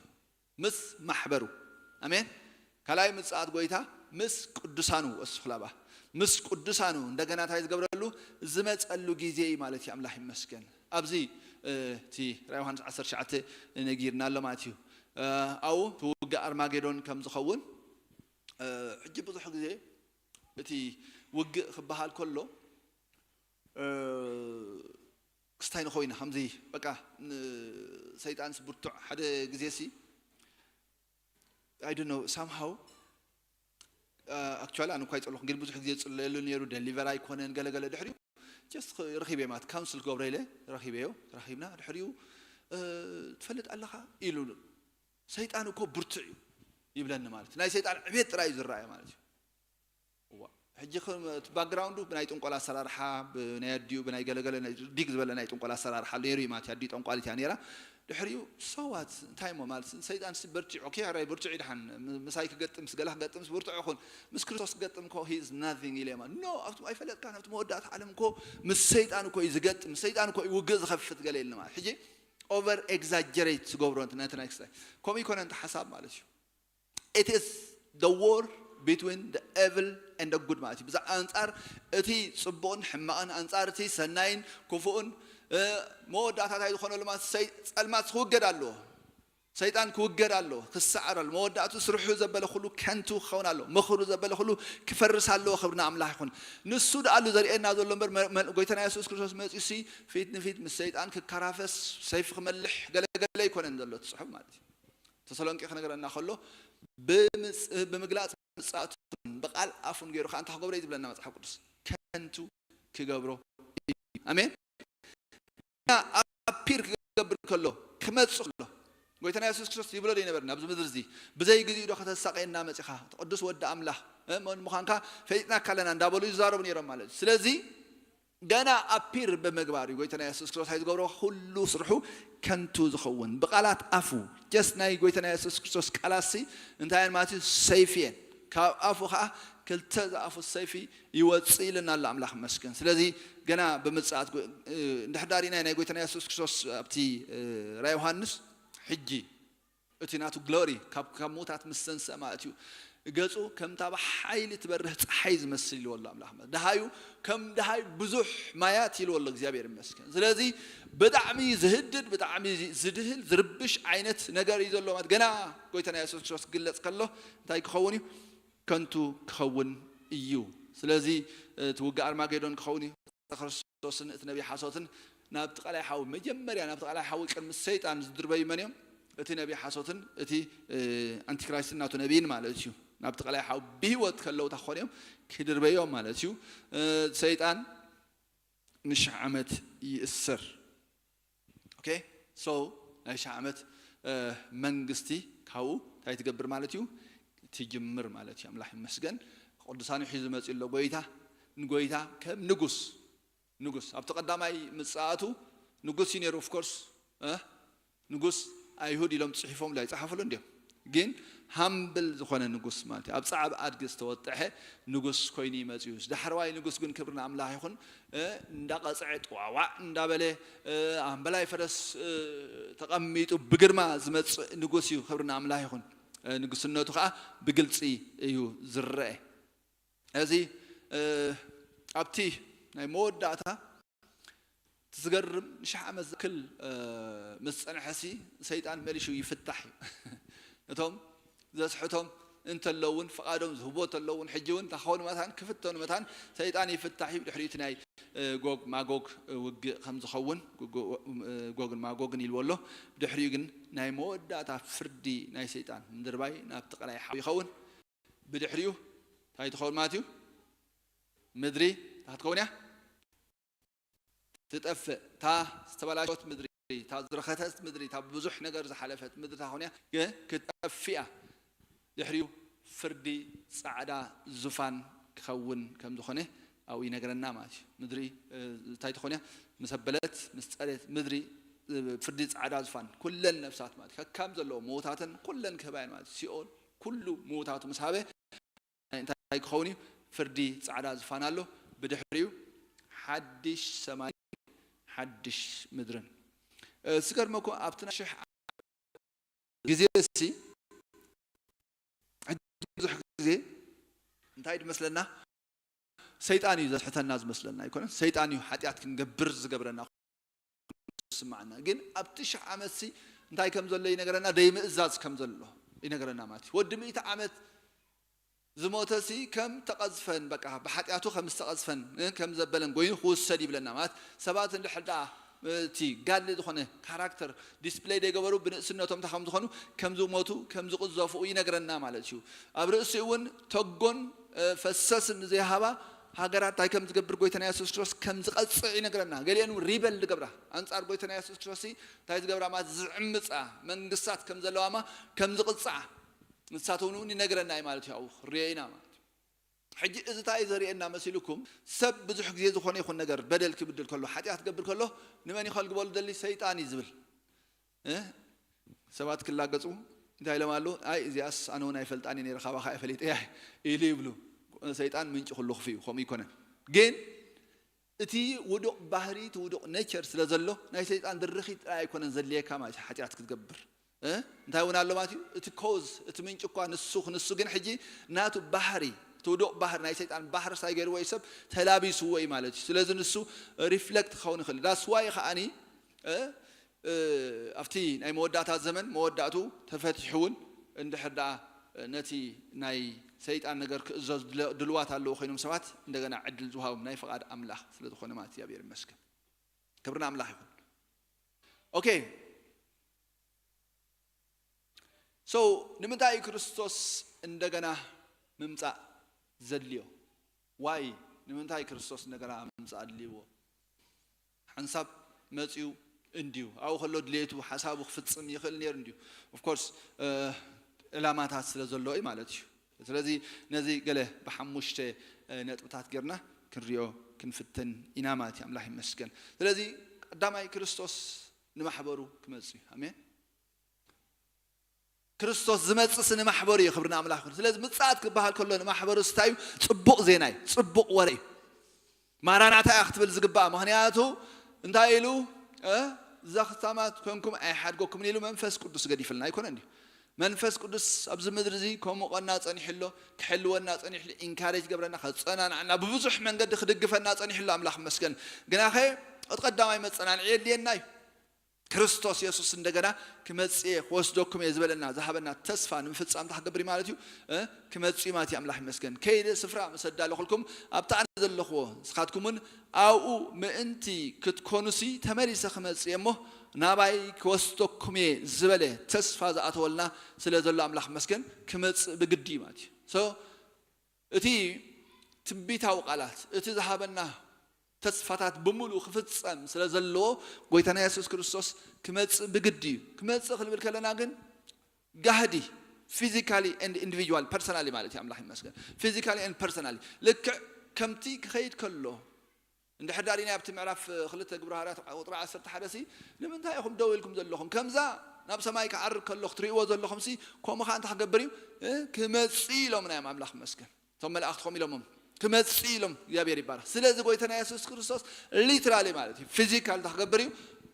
ምስ ማሕበሩ ኣሜን። ካልኣይ ምጽኣት ጎይታ ምስ ቅዱሳኑ ወስኹላባ ምስ ቅዱሳኑ እንደገና እንታይ ዝገብረሉ ዝመጸሉ ግዜ እዩ ማለት እዩ። ኣምላኽ ይመስገን። ኣብዚ እቲ ራእይ ዮሃንስ ዓሰርተ ትሽዓተ ነጊርና ኣሎ ማለት እዩ። ኣብኡ እቲ ውግእ ኣርማጌዶን ከም ዝኸውን ሕጂ ብዙሕ ግዜ እቲ ውግእ ክበሃል ከሎ ክስታይ ንኸው ኢና ከምዚ በቃ ሰይጣንስ ብርቱዕ ሓደ ግዜ ሲ I don't know somehow actually ኣነ እኳ ይፀለኹ ግን ብዙሕ ግዜ ዝፅለየሉ ነይሩ። ደሊቨር ኣይኮነን ገለገለ ድሕሪኡ just ረኺበ ማለት ካውንስል ክገብሮ ኢለ ረኺበዮ። ረኺብና ድሕሪኡ ትፈልጥ ኣለኻ ኢሉ ሰይጣን እኮ ብርቱዕ እዩ ይብለኒ ማለት ናይ ሰይጣን ዕቤት ጥራይ እዩ ዝረኣየ ማለት እዩ። ሕጂ እቲ ባክግራውንዱ ብናይ ጥንቆላ ኣሰራርሓ ብናይ ኣዲኡ ብናይ ገለገለ ዲግ ዝበለ ናይ ጥንቆላ ኣሰራርሓ ነይሩ እዩ ማለት ኣዲኡ ጠንቋሊት እያ ነይራ። ድሕሪኡ ሰዋት እንታይ ሞ ማለት ሰይጣን ሲ ብርቲዕ ኦኬ ሕራይ ብርቱዕ ይድሓን ምሳይ ክገጥም ስገላ ክገጥም ብርቱዕ ይኹን ምስ ክርስቶስ ክገጥም ኮ he is nothing ኢለ ማለት no ኣብቲ ኣይፈለጥካ ናብቲ መወዳእታ ዓለም ኮ ምስ ሰይጣን ኮ እዩ ዝገጥም ሰይጣን ኮ እዩ ውግእ ዝኸፍት ገለ ኢልና ማለት ሕጂ ኦቨር ኤግዛጀሬት ዝገብሮ ነቲ ናይ ክስታይ ከምኡ ይኮነ እንተ ሓሳብ ማለት እዩ። It is the war between the evil and the good ማለት እዩ። ብዛ ኣንጻር እቲ ጽቡቕን ሕማቕን ኣንጻር እቲ ሰናይን ክፉእን መወዳእታ እንታይ ዝኾነሉ ማለት ጸልማት ክውገድ ኣለዎ። ሰይጣን ክውገድ ኣለዎ፣ ክሰዓር ኣለዎ። መወዳእቱ ስርሑ ዘበለ ኩሉ ከንቱ ክኸውን ኣለዎ፣ ምኽሩ ዘበለ ኩሉ ክፈርስ ኣለዎ። ክብሪ ንኣምላኽ ይኹን። ንሱ ደኣሉ ዘርእየና ዘሎ እምበር ጎይታና የሱስ ክርስቶስ መጺኡሲ ፊት ንፊት ምስ ሰይጣን ክከራፈስ ሰይፊ ክመልሕ ገለገለ ኣይኮነን ዘሎ እቲ ጽሑፍ ማለት እዩ። ተሰሎንቄ ክነግረና ከሎ ብምግላፅ ምፅኣቱን ብቃል ኣፉን ገይሩ ከዓ እንታይ ክገብሮ እዩ ዝብለና መፅሓፍ ቅዱስ ከንቱ ክገብሮ እዩ። ኣሜን። ኣፒር ክገብር ከሎ ክመፅእ ከሎ ጎይታና የሱስ ክርስቶስ ይብሎ ዶ ይነበርና ኣብዚ ምድር እዚ ብዘይ ግዜኡ ዶ ከተሳቀየና መፂኻ እቲ ቅዱስ ወዲ ኣምላኽ ምዃንካ ፈሊጥናካ ኣለና እንዳበሉ ይዛረቡ ነይሮም ማለት እዩ። ስለዚ ገና ኣፒር ብምግባር እዩ ጎይታና የሱስ ክርስቶስ ዝገብሮ ኩሉ ስርሑ ከንቱ ዝኸውን ብቃላት ኣፉ ጀስት ናይ ጎይታና የሱስ ክርስቶስ ቃላት ሲ እንታይ ማለት እዩ ሰይፊ እየን ካብ ኣፉ ከዓ ክልተ ዝኣፉ ሰይፊ ይወፅእ ኢልና ኣሎ ኣምላኽ መስገን። ስለዚ ገና ብምፅኣት እንድሕዳሪና ናይ ጎይታና የሱስ ክርስቶስ ኣብቲ ራ ዮሃንስ ሕጂ እቲ ናቱ ግሎሪ ካብ ካብ ምዉታት ምስ ተንስአ ማለት እዩ። ገጹ ከምታ ብሓይሊ ትበርህ ጸሓይ ዝመስል ኢልዎ ኣሎ ኣምላኽ። ደሃዩ ከም ደሃይ ብዙሕ ማያት ኢልዎ ኣሎ እግዚኣብሔር ይመስገን። ስለዚ ብጣዕሚ ዝህድድ ብጣዕሚ ዝድህል ዝርብሽ ዓይነት ነገር እዩ ዘሎ ማለት ገና ጎይታና የሱስ ክርስቶስ ክግለጽ ከሎ እንታይ ክኸውን እዩ? ከንቱ ክኸውን እዩ። ስለዚ እቲ ውግእ ኣርማጌዶን ክኸውን እዩ። ክርስቶስን እቲ ነቢይ ሓሶትን ናብቲ ቀላይ ሓዊ፣ መጀመርያ ናብቲ ቀላይ ሓዊ ቅድሚ ሰይጣን ዝድርበዩ መን እዮም? እቲ ነቢይ ሓሶትን እቲ፣ እ፣ ኣንቲክራይስትን ናቱ ነቢይን ማለት እዩ። ናብቲ ቀላይ ሓዊ ብህይወት ከለዉ እንታይ ክኾኑ እዮም? ክድርበዮም ማለት እዩ። እ፣ ሰይጣን ንሽሕ ዓመት ይእሰር። ኦኬ? ሶ ናይ ሽሕ ዓመት፣ እ፣ መንግስቲ ካብኡ እንታይ ትገብር ማለት እዩ? ትጅምር ማለት እዩ። ኣምላኽ ይመስገን። ቅዱሳኑ ሒዙ መጺኡ ኣሎ ጎይታ። ንጎይታ ከም ንጉስ፣ ንጉስ ኣብቲ ቀዳማይ ምጽኣቱ ንጉስ እዩ ነይሩ። ኦፍ ኮርስ፣ እ፣ ንጉስ ኣይሁድ ኢሎም ጽሒፎምሉ ኣይጸሓፉሉ እንዲዮም። ግን ሃምብል ዝኾነ ንጉስ ማለት እዩ። ኣብ ጻዕብ ኣድጊ ዝተወጠሐ ንጉስ ኮይኑ እዩ መጺኡ። ዳሕረዋይ ንጉስ ግን ክብሪ ንኣምላኽ ይኹን፣ እ፣ እንዳቐጽዐ ጥዋዋዕ እንዳበለ፣ እ፣ ኣምበላይ ፈረስ፣ እ፣ ተቐሚጡ ብግርማ ዝመጽእ ንጉስ እዩ። ክብሪ ንኣምላኽ ይኹን። እ፣ ንጉስነቱ ኸኣ ብግልጺ እዩ ዝረአ። እዚ፣ እ፣ ኣብቲ ናይ መወዳእታ እቲ ዝገርም ንሽሕ ዓመት ዝኣክል፣ እ፣ ምስ ጸንሐሲ ሰይጣን መሊሹ ይፍታሕ እዩ። እቶም ዘስሕቶም እንተለውን ፍቓዶም ዝህቦ እንተለውን ሕጂ እውን እንታይ ክኸውን መታን ክፍተኑ መታን ሰይጣን ይፍታሕ እዩ። ብድሕሪኡ እቲ ናይ፣ እ፣ ጎግ ማጎግ ውግእ ከም ዝኸውን ጎ-፣ ጎ-፣ እ፣ ጎግን ማጎግን ኢልዎ ኣሎ። ብድሕሪኡ ግን ናይ መወዳእታ ፍርዲ ናይ ሰይጣን ምድርባይ ናብቲ ቀላይ ሓዊ ይኸውን። ብድሕሪኡ እንታይ ትኸውን ማለት እዩ? ምድሪ እንታይ ክትከውን እያ? ትጠፍእ። እታ ዝተበላሸወት ምድሪ፣ እታ ዝረኸሰት ምድሪ፣ እታ ብዙሕ ነገር ዝሓለፈት ምድሪ እንታይ ትኸውን እያ? ግ-፣ ክትጠፍእ እያ። ድሕሪኡ ፍርዲ ጻዕዳ ዙፋን ክኸውን ከም ዝኾነ ኣብኡ ይነግረና ማለት እዩ። ምድሪ፣ እ፣ እንታይ ትኾን እያ? ምስ ኣበለት፣ ምስ ጸረየት ምድሪ፣ እ፣ ፍርዲ ጻዕዳ ዙፋን። ኩለን ነፍሳት ማለት እዩ። ከካም ዘለዎ ምዉታተን ኩለን ክህባ እየን ማለት እዩ። ሲኦል ኩሉ ምዉታቱ ምስ ሃበ እንታይ ክኸውን እዩ? ፍርዲ ጻዕዳ ዙፋን ኣሎ። ብድሕሪኡ ሓድሽ ሰማይ ሓድሽ ምድርን። እ፣ ዝገርመኩም ኣብቲ ናይ ሽሕ ግዜ ሲ፣ ሕጂ ብዙሕ ግዜ እንታይ ዝመስለና? ሰይጣን እዩ ዘስሕተና ዝመስለና ኣይኮነን። ሰይጣን እዩ ሓጢኣት ክንገብር ዝገብረና ዝስማዓና። ግን ኣብቲ ሽሕ ዓመት ሲ እንታይ ከም ዘሎ ይነግረና? ደይምእዛዝ ከም ዘሎ ይነግረና ማለት እዩ። ወዲ ሚእቲ ዓመት ዝሞተ ሲ ከም ተቐዝፈን፣ በቃ ብሓጢኣቱ ከም ዝተቐዝፈን፣ እ፣ ከም ዘበለን ኮይኑ ክውሰድ ይብለና ማለት። ሰባት እንድሕር ደኣ፣ እ፣ እቲ ጋድሊ ዝኾነ ካራክተር ዲስፕሌይ ደይገበሩ ብንእስነቶም እንታይ ከም ዝኾኑ፣ ከም ዝሞቱ፣ ከም ዝቕዘፉ ይነግረና ማለት እዩ። ኣብ ርእሲኡ እውን ተጎን፣ እ፣ ፈሰስን ዘይሃባ ሃገራት እንታይ ከም ዝገብር ጎይታና የሱስ ክርስቶስ ከም ዝቐጽዕ ይነግረና። ገሊአን እውን ሪበል ዝገብራ ኣንጻር ጎይታና የሱስ ክርስቶስ ሲ እንታይ ዝገብራ ማለት ዝዕምጻ መንግስታት ከም ዘለዋማ ከም ዝቕጽዓ ንሳቶም እውን ይነግረና እዩ ማለት እዩ። ኣብኡ ክርእዮ ኢና ማለት እዩ። ሕጂ እዚ እንታይ እዩ ዘርእየና መሲልኩም? ሰብ ብዙሕ ግዜ ዝኾነ ይኹን ነገር በደል ክብድል ከሎ፣ ሓጢኣት ክገብር ከሎ ንመን እዩ ከልግበሉ ደሊ? ሰይጣን እዩ ዝብል። እ? ሰባት ክላገጹ እንታይ ኢሎም ኣለዉ? ኣይ እዚኣስ ኣነ እውን ኣይፈልጣን እየ ነይረ፣ ካባኻ እየ ፈሊጠያ ኢሉ ይብሉ። ሰይጣን ምንጪ ኩሉ ክፉእ እዩ፣ ከምኡ ይኮነን። ግን እቲ ውዱቕ ባህሪ፣ እቲ ውዱቕ ኔቸር ስለ ዘሎ ናይ ሰይጣን ድርኺት ጥራይ ኣይኮነን ዘድልየካ ማለት እዩ ሓጢኣት ክትገብር። እ? እንታይ እውን ኣሎ ማለት እዩ? እቲ ኮዝ፣ እቲ ምንጪ እኳ ንሱ፣ ንሱ ግን ሕጂ ናቱ ባህሪ፣ እቲ ውዱቕ ባህሪ ናይ ሰይጣን ባህሪ ሳይ ገይርዎ እዩ ሰብ ተላቢስዎ እዩ ማለት እዩ። ስለዚ ንሱ ሪፍሌክት ክኸውን ይኽእል። ዳስ ዋይ ከዓኒ፣ እ፣ እ፣ ኣብቲ ናይ መወዳእታ ዘመን መወዳእቱ ተፈቲሑ እውን እንድሕር ደኣ ነቲ ናይ ሰይጣን ነገር ክእዘዙ ድለ-፣ ድልዋት ኣለዎ ኮይኖም ሰባት እንደገና ዕድል ዝውሃቦም ናይ ፍቓድ ኣምላኽ ስለ ዝኾነ ማለት እግዚኣብሔር ይመስገን። ክብሪ ንኣምላኽ ይኹን። ኦኬ። ሶ ንምንታይ እዩ ክርስቶስ እንደገና ምምጻእ ዘድልዮ? ዋይ ንምንታይ ክርስቶስ እንደገና ምምጻእ ኣድልይዎ? ሓንሳብ መጺኡ እንድዩ ኣብኡ ከሎ ድሌቱ ሓሳቡ ክፍጽም ይኽእል ነይሩ እንድዩ። ኦፍ ኮርስ፣ እ፣ ዕላማታት ስለ ዘለዎ እዩ ማለት እዩ። ስለዚ ነዚ ገለ ብሓሙሽተ፣ እ፣ ነጥብታት ጌርና ክንሪኦ ክንፍትን ኢና ማለት እዩ። ኣምላኽ ይመስገን። ስለዚ ቀዳማይ ክርስቶስ ንማሕበሩ ክመጽእ እዩ። ኣሜን። ክርስቶስ ዝመጽእ ሲ ንማሕበሩ እዩ። ክብሪ ንኣምላኽ ይኹን። ስለዚ ምጽኣት ክበሃል ከሎ ንማሕበሩ ስታይ እዩ? ጽቡቕ ዜና እዩ፣ ጽቡቕ ወረ እዩ። ማራናታ እያ ክትብል ዝግባእ። ምኽንያቱ እንታይ ኢሉ? እ፣ ዘኽታማት ኮንኩም ኣይሓድገኩምን ኢሉ መንፈስ ቅዱስ ገዲፍልና ኣይኮነን ድዩ? መንፈስ ቅዱስ ኣብዚ ምድሪ እዚ ከምኡ ቀና ጸኒሑ ኣሎ፣ ክሕልወና ጸኒሑ ኣሎ፣ ኢንካሬጅ ገብረና፣ ከጸናንዓና፣ ብብዙሕ መንገዲ ክድግፈና ጸኒሑ ኣሎ። ኣምላኽ ይመስገን። ግናኸ እቲ ቀዳማይ መጸናንዒ የድልየና እዩ። ክርስቶስ የሱስ እንደገና ክመጽእ እየ ክወስደኩም እየ ዝበለና ዝሃበና ተስፋ ንምፍጻም እንታይ ክገብር እዩ ማለት እዩ? እ? ክመጽእ እዩ ማለት እዩ። ኣምላኽ ይመስገን። ከይደ ስፍራ ምስ ኣዳለኹልኩም ኣብቲ ኣነ ዘለኽዎ ንስኻትኩም እውን ኣብኡ ምእንቲ ክትኮኑሲ ተመሊሰ ክመጽእ እየ እሞ ናባይ ክወስደኩም እየ ዝበለ ተስፋ ዝኣተወልና ስለ ዘሎ ኣምላኽ ይመስገን። ክመጽእ ብግዲ እዩ ማለት እዩ። So እቲ ትንቢታዊ ቃላት እቲ ዝሃበና ተስፋታት ብምሉእ ክፍጸም ስለ ዘለዎ ጎይታና የሱስ ክርስቶስ ክመጽእ ብግዲ እዩ። ክመጽእ ክንብል ከለና ግን ጋህዲ physically and individual personally ማለት እዩ። ኣምላኽ ይመስገን። Physically and personally ልክዕ ከምቲ ክኸይድ ከሎ እንድሕር ዳሪና ኣብቲ ምዕራፍ ክልተ ግብረ ሃዋርያት ቁጥሪ ዓሰርተ ሓደ ሲ ንምንታይ ኢኹም ደው ኢልኩም ዘለኹም? ከምዛ ናብ ሰማይ ክዓርግ ከሎ ክትርእይዎ ዘለኹም ሲ ከምኡ ኸዓ እንታይ ክገብር እዩ? እ? ክመጽእ ኢሎም ናይ ኣምላኽ ይመስገን። እቶም መላእኽቲ ከምኡ ኢሎሞም ክመጽእ ኢሎም እግዚኣብሔር ይባረኽ። ስለዚ ጎይታና የሱስ ክርስቶስ ሊትራሊ ማለት እዩ ፊዚካል እንታይ ክገብር እዩ?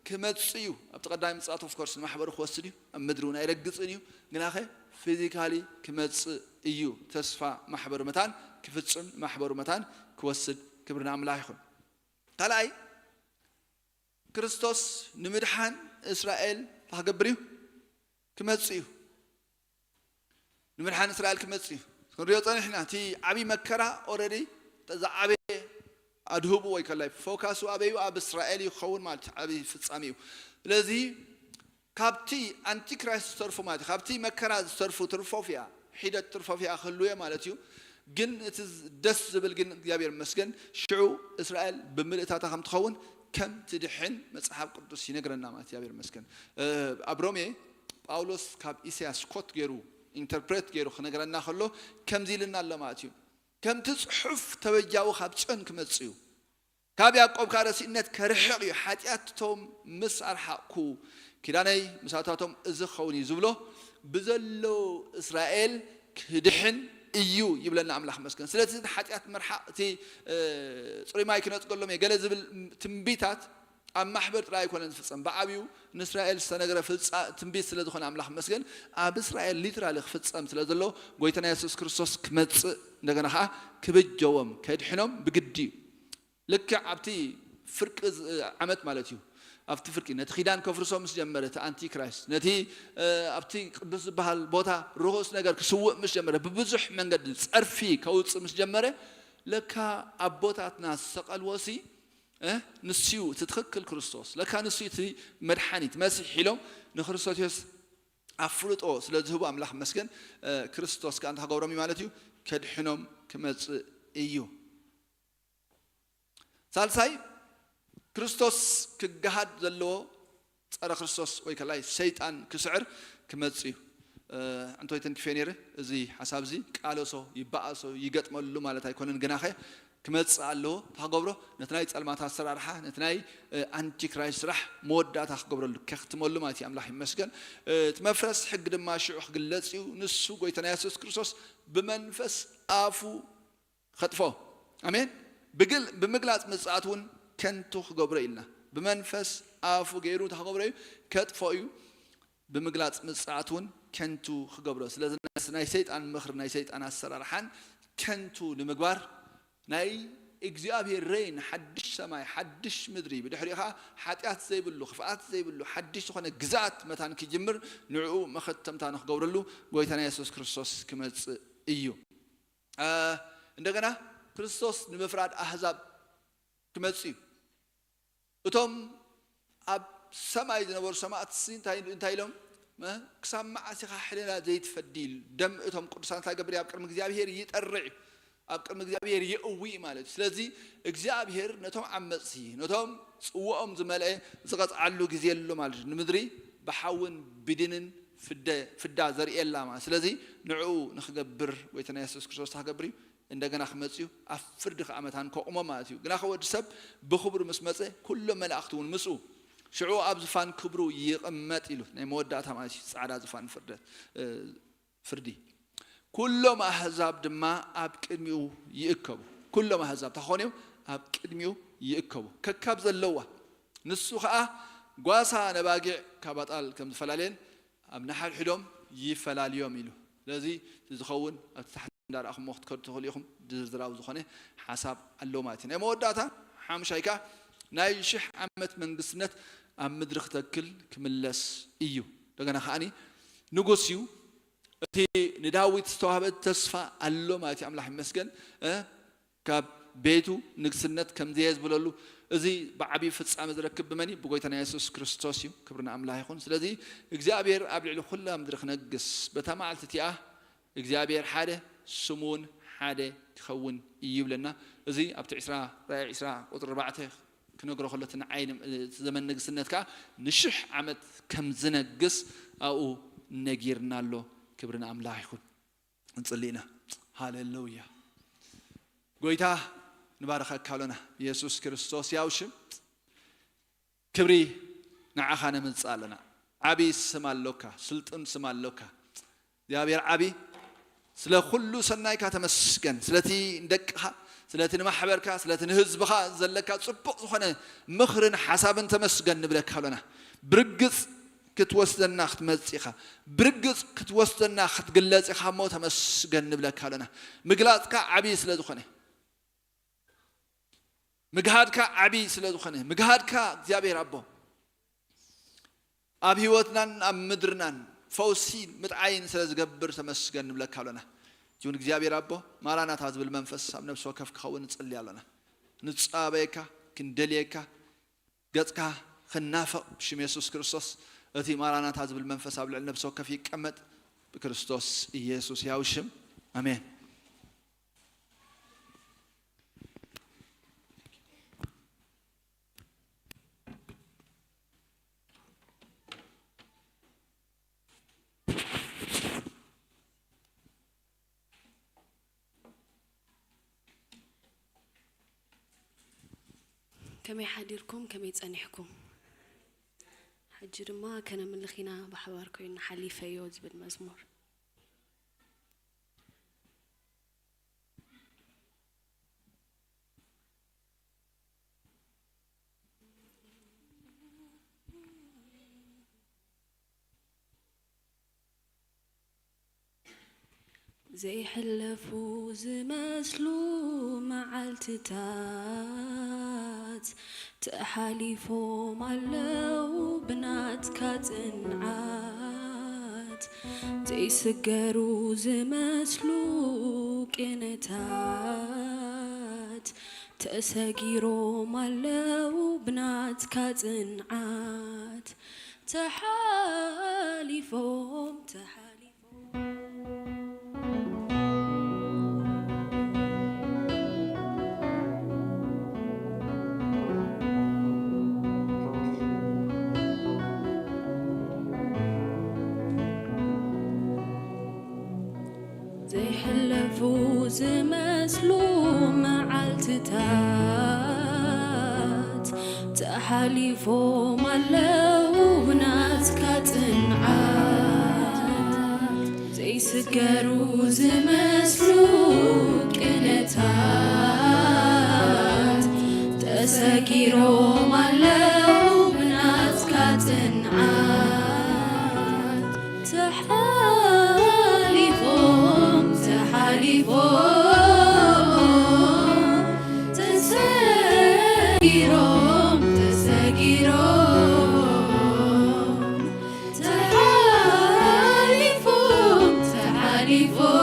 ክመጽእ እዩ። ኣብቲ ቀዳሚ ምጽኣት ኦፍ ኮርስ ንማሕበሩ ክወስድ እዩ። ኣብ ምድሪ እውን ኣይረግጽን እዩ። ግናኸ ፊዚካሊ ክመጽእ እዩ። ተስፋ ማሕበሩ መታን ክፍጽም ማሕበሩ መታን ክወስድ ክብሪ ንኣምላኽ ይኹን። ካልኣይ ክርስቶስ ንምድሓን እስራኤል እንታይ ክገብር እዩ? ክመጽእ እዩ። ንምድሓን እስራኤል ክመጽእ እዩ። ክንሪኦ ጸኒሕና እቲ ዓብዪ መከራ ኦረዲ ዝዓበየ ኣድህቡ ወይ ከላይ ፎካሱ ኣበዩ ኣብ እስራኤል እዩ ክኸውን ማለት እዩ። ዓብዪ ፍጻሜ እዩ። ስለዚ ካብቲ ኣንቲክራይስት ዝተርፉ ማለት እዩ። ካብቲ መከራ ዝተርፉ ትርፎፍ እያ ሒደት ትርፎፍ እያ ክህልው እየ ማለት እዩ። ግን እቲ ደስ ዝብል ግን እግዚኣብሔር ይመስገን ሽዑ እስራኤል ብምልእታታ ከም ትኸውን ከም ትድሕን መጽሓፍ ቅዱስ ይነግረና ማለት እግዚኣብሔር ይመስገን። ኣብ ሮሜ ጳውሎስ ካብ ኢሳያስ ኮት ገይሩ ኢንተርፕሬት ገይሩ ክነግረና ከሎ ከምዚ ኢልና ኣሎ ማለት እዩ። ከምቲ ጽሑፍ ተበጃዊ ካብ ጽዮን ክመጽእ እዩ። ካብ ያዕቆብ ከኣ ረሲእነት ከርሕቕ እዩ። ሓጢኣትቶም ምስ ኣርሓቕኩ ኪዳነይ ምሳታቶም እዚ ክኸውን እዩ ዝብሎ ብዘሎ እስራኤል ክድሕን እዩ ይብለና ኣምላኽ መስገን። ስለዚ ሓጢኣት ምርሓቕ እቲ ጽሩይ ማይ ክነጽገሎም እየ ገለ ዝብል ትንቢታት ኣብ ማሕበር ጥራይ ኣይኮነን ዝፍጸም። ብዓብዩ ንእስራኤል ዝተነገረ ፍጻ ትንቢት ስለ ዝኾነ ኣምላኽ መስገን ኣብ እስራኤል ሊትራሊ ክፍጸም ስለ ዘሎ ጎይታና የሱስ ክርስቶስ ክመጽእ እንደገና ከዓ ክብጀዎም ከድሕኖም ብግዲ እዩ። ልክዕ ኣብቲ ፍርቂ ዓመት ማለት እዩ። ኣብቲ ፍርቂ ነቲ ኪዳን ከፍርሶ ምስ ጀመረ እቲ ኣንቲክራይስት ነቲ ኣብቲ ቅዱስ ዝበሃል ቦታ ርኹስ ነገር ክስውእ ምስ ጀመረ ብብዙሕ መንገዲ ጸርፊ ከውፅእ ምስ ጀመረ ለካ ኣቦታትና ዝሰቐልዎ ሲ ንስዩ እቲ ትኽክል ክርስቶስ ለካ ንስዩ እቲ መድሓኒት መሲሕ ኢሎም ንክርስቶስ ኣፍልጦ ስለ ዝህቡ ኣምላኽ መስገን ክርስቶስ ከዓ እንታይ ክገብሮም እዩ ማለት እዩ ከድሕኖም ክመፅእ እዩ። ሳልሳይ ክርስቶስ ክገሃድ ዘለዎ ፀረ ክርስቶስ ወይ ከላይ ሰይጣን ክስዕር ክመፅ እዩ። እንቶይ ተንኪፈ ነይረ እዚ ሓሳብ እዚ ቃለሶ ይበኣሶ ይገጥመሉ ማለት ኣይኮነን ግናኸ ክመፅእ ኣለዎ። እንታይ ክገብሮ ነቲ ናይ ፀልማት ኣሰራርሓ ነቲ ናይ ኣንቲክራይስት ስራሕ መወዳእታ ክገብረሉ ከክትመሉ ማለት እዩ። ኣምላኽ ይመስገን። እቲ መፍረስ ሕጊ ድማ ሽዑ ክግለፅ እዩ። ንሱ ጎይታና የሱስ ክርስቶስ ብመንፈስ ኣፉ ከጥፎ ኣሜን። ብግል ብምግላፅ ምፅኣት እውን ከንቱ ክገብሮ ኢልና ብመንፈስ ኣፉ ገይሩ እንታይ ክገብሮ እዩ ከጥፎ እዩ። ብምግላፅ ምፅኣት እውን ከንቱ ክገብሮ ስለዚ ናይ ሰይጣን ምኽሪ ናይ ሰይጣን ኣሰራርሓን ከንቱ ንምግባር ናይ እግዚኣብሔር ረይን ሓድሽ ሰማይ ሓድሽ ምድሪ ብድሕሪኡ ከዓ ሓጢኣት ዘይብሉ ክፍኣት ዘይብሉ ሓድሽ ዝኾነ ግዛት መታን ክጅምር ንዕኡ መኸተምታ ንክገብረሉ ጎይታና የሱስ ክርስቶስ ክመፅእ እዩ። እንደገና ክርስቶስ ንምፍራድ ኣህዛብ ክመጽእ እዩ። እቶም ኣብ ሰማይ ዝነበሩ ሰማእትሲ እንታይ ኢሎም ክሳብ መዓስ ኢኻ ሕልና ዘይትፈዲ ኢሉ ደም እቶም ቅዱሳን እንታይ ገብር ኣብ ቅድሚ እግዚኣብሔር ይጠርዕ እዩ። ኣብ ቅድሚ እግዚኣብሔር የእዊ ማለት እዩ። ስለዚ እግዚኣብሔር ነቶም ዓመፅቲ ነቶም ፅውኦም ዝመልአ ዝቐፅዓሉ ግዜ ኣሎ ማለት እዩ። ንምድሪ ብሓውን ብድንን ፍደ ፍዳ ዘርእየላ ማለት ስለዚ ንዕኡ ንክገብር ጎይታና የሱስ ክርስቶስ ክገብር እዩ። እንደገና ክመጽእ እዩ ኣብ ፍርዲ ከዓ መታን ከቑሞ ማለት እዩ። ግናኸ ወዲ ሰብ ብክብሩ ምስ መጸ ኩሎም መላእኽቲ እውን ምስኡ ሽዑ ኣብ ዝፋን ክብሩ ይቕመጥ ኢሉ ናይ መወዳእታ ማለት እዩ። ጻዕዳ ዝፋን ፍርደት ፍርዲ ኩሎም ኣህዛብ ድማ ኣብ ቅድሚኡ ይእከቡ። ኩሎም ኣህዛብ እንታይ ክኾኑ እዮም? ኣብ ቅድሚኡ ይእከቡ ከካብ ዘለዋ ንሱ ከዓ ጓሳ ነባጊዕ ካብ ኣጣል ከም ዝፈላለየን ኣብ ንሓድሕዶም ይፈላልዮም ኢሉ። ስለዚ እቲ ዝኸውን ኣብቲ ታሕቲ እንዳረኣኹሞ ክትከዱ ትኽእሉ ኢኹም። ዝርዝራዊ ዝኾነ ሓሳብ ኣለዎ ማለት እዩ። ናይ መወዳእታ ሓሙሻይ ከዓ ናይ ሽሕ ዓመት መንግስትነት ኣብ ምድሪ ክተክል ክምለስ እዩ። እንደገና ከዓኒ ንጉስ እዩ። እቲ ንዳዊት ዝተዋህበ ተስፋ ኣሎ ማለት እዩ። ኣምላኽ ይመስገን። እ፣ ካብ ቤቱ ንግስነት ከም ዘየዝብለሉ፣ እዚ ብዓብዪ ፍጻሜ ዝረክብ ብመን እዩ? ብጎይታና የሱስ ክርስቶስ እዩ። ክብሪ ንኣምላኽ ይኹን። ስለዚ እግዚኣብሔር ኣብ ልዕሊ ኩላ ምድሪ ክነግስ፣ በታ መዓልቲ እቲኣ እግዚኣብሔር ሓደ፣ ስሙ እውን ሓደ ክኸውን እዩ ይብለና። እዚ ኣብቲ ዕስራ፣ ራእይ ዕስራ ቁጽሪ ኣርባዕተ ክነግሮ ከሎ፣ እቲ ንዓይ ን-፣ እቲ ዘመን ንግስነት ከኣ ንሽሕ ዓመት ከም ዝነግስ ኣብኡ ነጊርና ኣሎ። ክብሪ ንኣምላኽ ይኹን። እንጽሊ ኢና። ሃሌሉያ። ጎይታ ንባርኸካ ኣሎና። የሱስ ክርስቶስ ያው ሽም ክብሪ ንዓኻ ነምጽእ ኣለና። ዓቢ ስም ኣሎካ፣ ስልጡን ስም ኣሎካ። እግዚኣብሔር ዓቢ፣ ስለ ኩሉ ሰናይካ ተመስገን። ስለቲ ንደቅኻ፣ ስለቲ ንማሕበርካ፣ ስለቲ ንህዝብኻ ዘለካ ጽቡቕ ዝኾነ ምኽርን ሓሳብን ተመስገን ንብለካ ኣሎና። ብርግጽ ክትወስደና ክትመጽእ ኢኻ። ብርግጽ ክትወስደና ክትግለጽ ኢኻ እሞ ተመስገን ንብለካ ኣሎና። ምግላጽካ ዓቢ ስለ ዝኾነ፣ ምግሃድካ ዓቢ ስለ ዝኾነ፣ ምግሃድካ እግዚኣብሔር ኣቦ ኣብ ህይወትናን ኣብ ምድርናን ፈውሲ ምጥዓይን ስለ ዝገብር ተመስገን ንብለካ ኣሎና። ይሁን እግዚኣብሔር ኣቦ፣ ማራናታ ዝብል መንፈስ ኣብ ነፍሲ ወከፍ ክኸውን ንጽሊ ኣሎና። ንጻበየካ፣ ክንደልየካ፣ ገጽካ ክናፍቕ ብሽም የሱስ ክርስቶስ፣ እቲ ማራናታ ዝብል መንፈስ ኣብ ልዕሊ ነፍሲ ወከፍ ይቀመጥ፣ ብክርስቶስ ኢየሱስ ያው ሽም፣ ኣሜን። ከመይ ሓዲርኩም? ከመይ ጸኒሕኩም? ሕጂ ድማ ከነምልኽ ኢና ብሓባር ኮይንና ሓሊፈዮ ዝብል መዝሙር። ዘይሕለፉ ዝመስሉ መዓልትታት ተሓሊፎም ኣለዉ ብናትካ ጽንዓት። ዘይስገሩ ዝመስሉ ቅንታት ተሰጊሮም ኣለዉ ብናትካ ጽንዓት። ተሓሊፎም፣ ተሓሊፎም። ዘይሕለፉ ዝመስሉ መዓልትታት ተሓሊፎም ኣለዉ ብናትካ ጽንዓት። ዘይስገሩ ዝመስሉ ቅንታት ተሰጊሮም ኣለዉ ብናትካ ጽንዓት። ተሓሊፎም፣ ተሓሊፎም፣ ተሰጊሮም፣ ተሰጊሮም፣ ተሓሊፎም፣ ተሓሊፎም።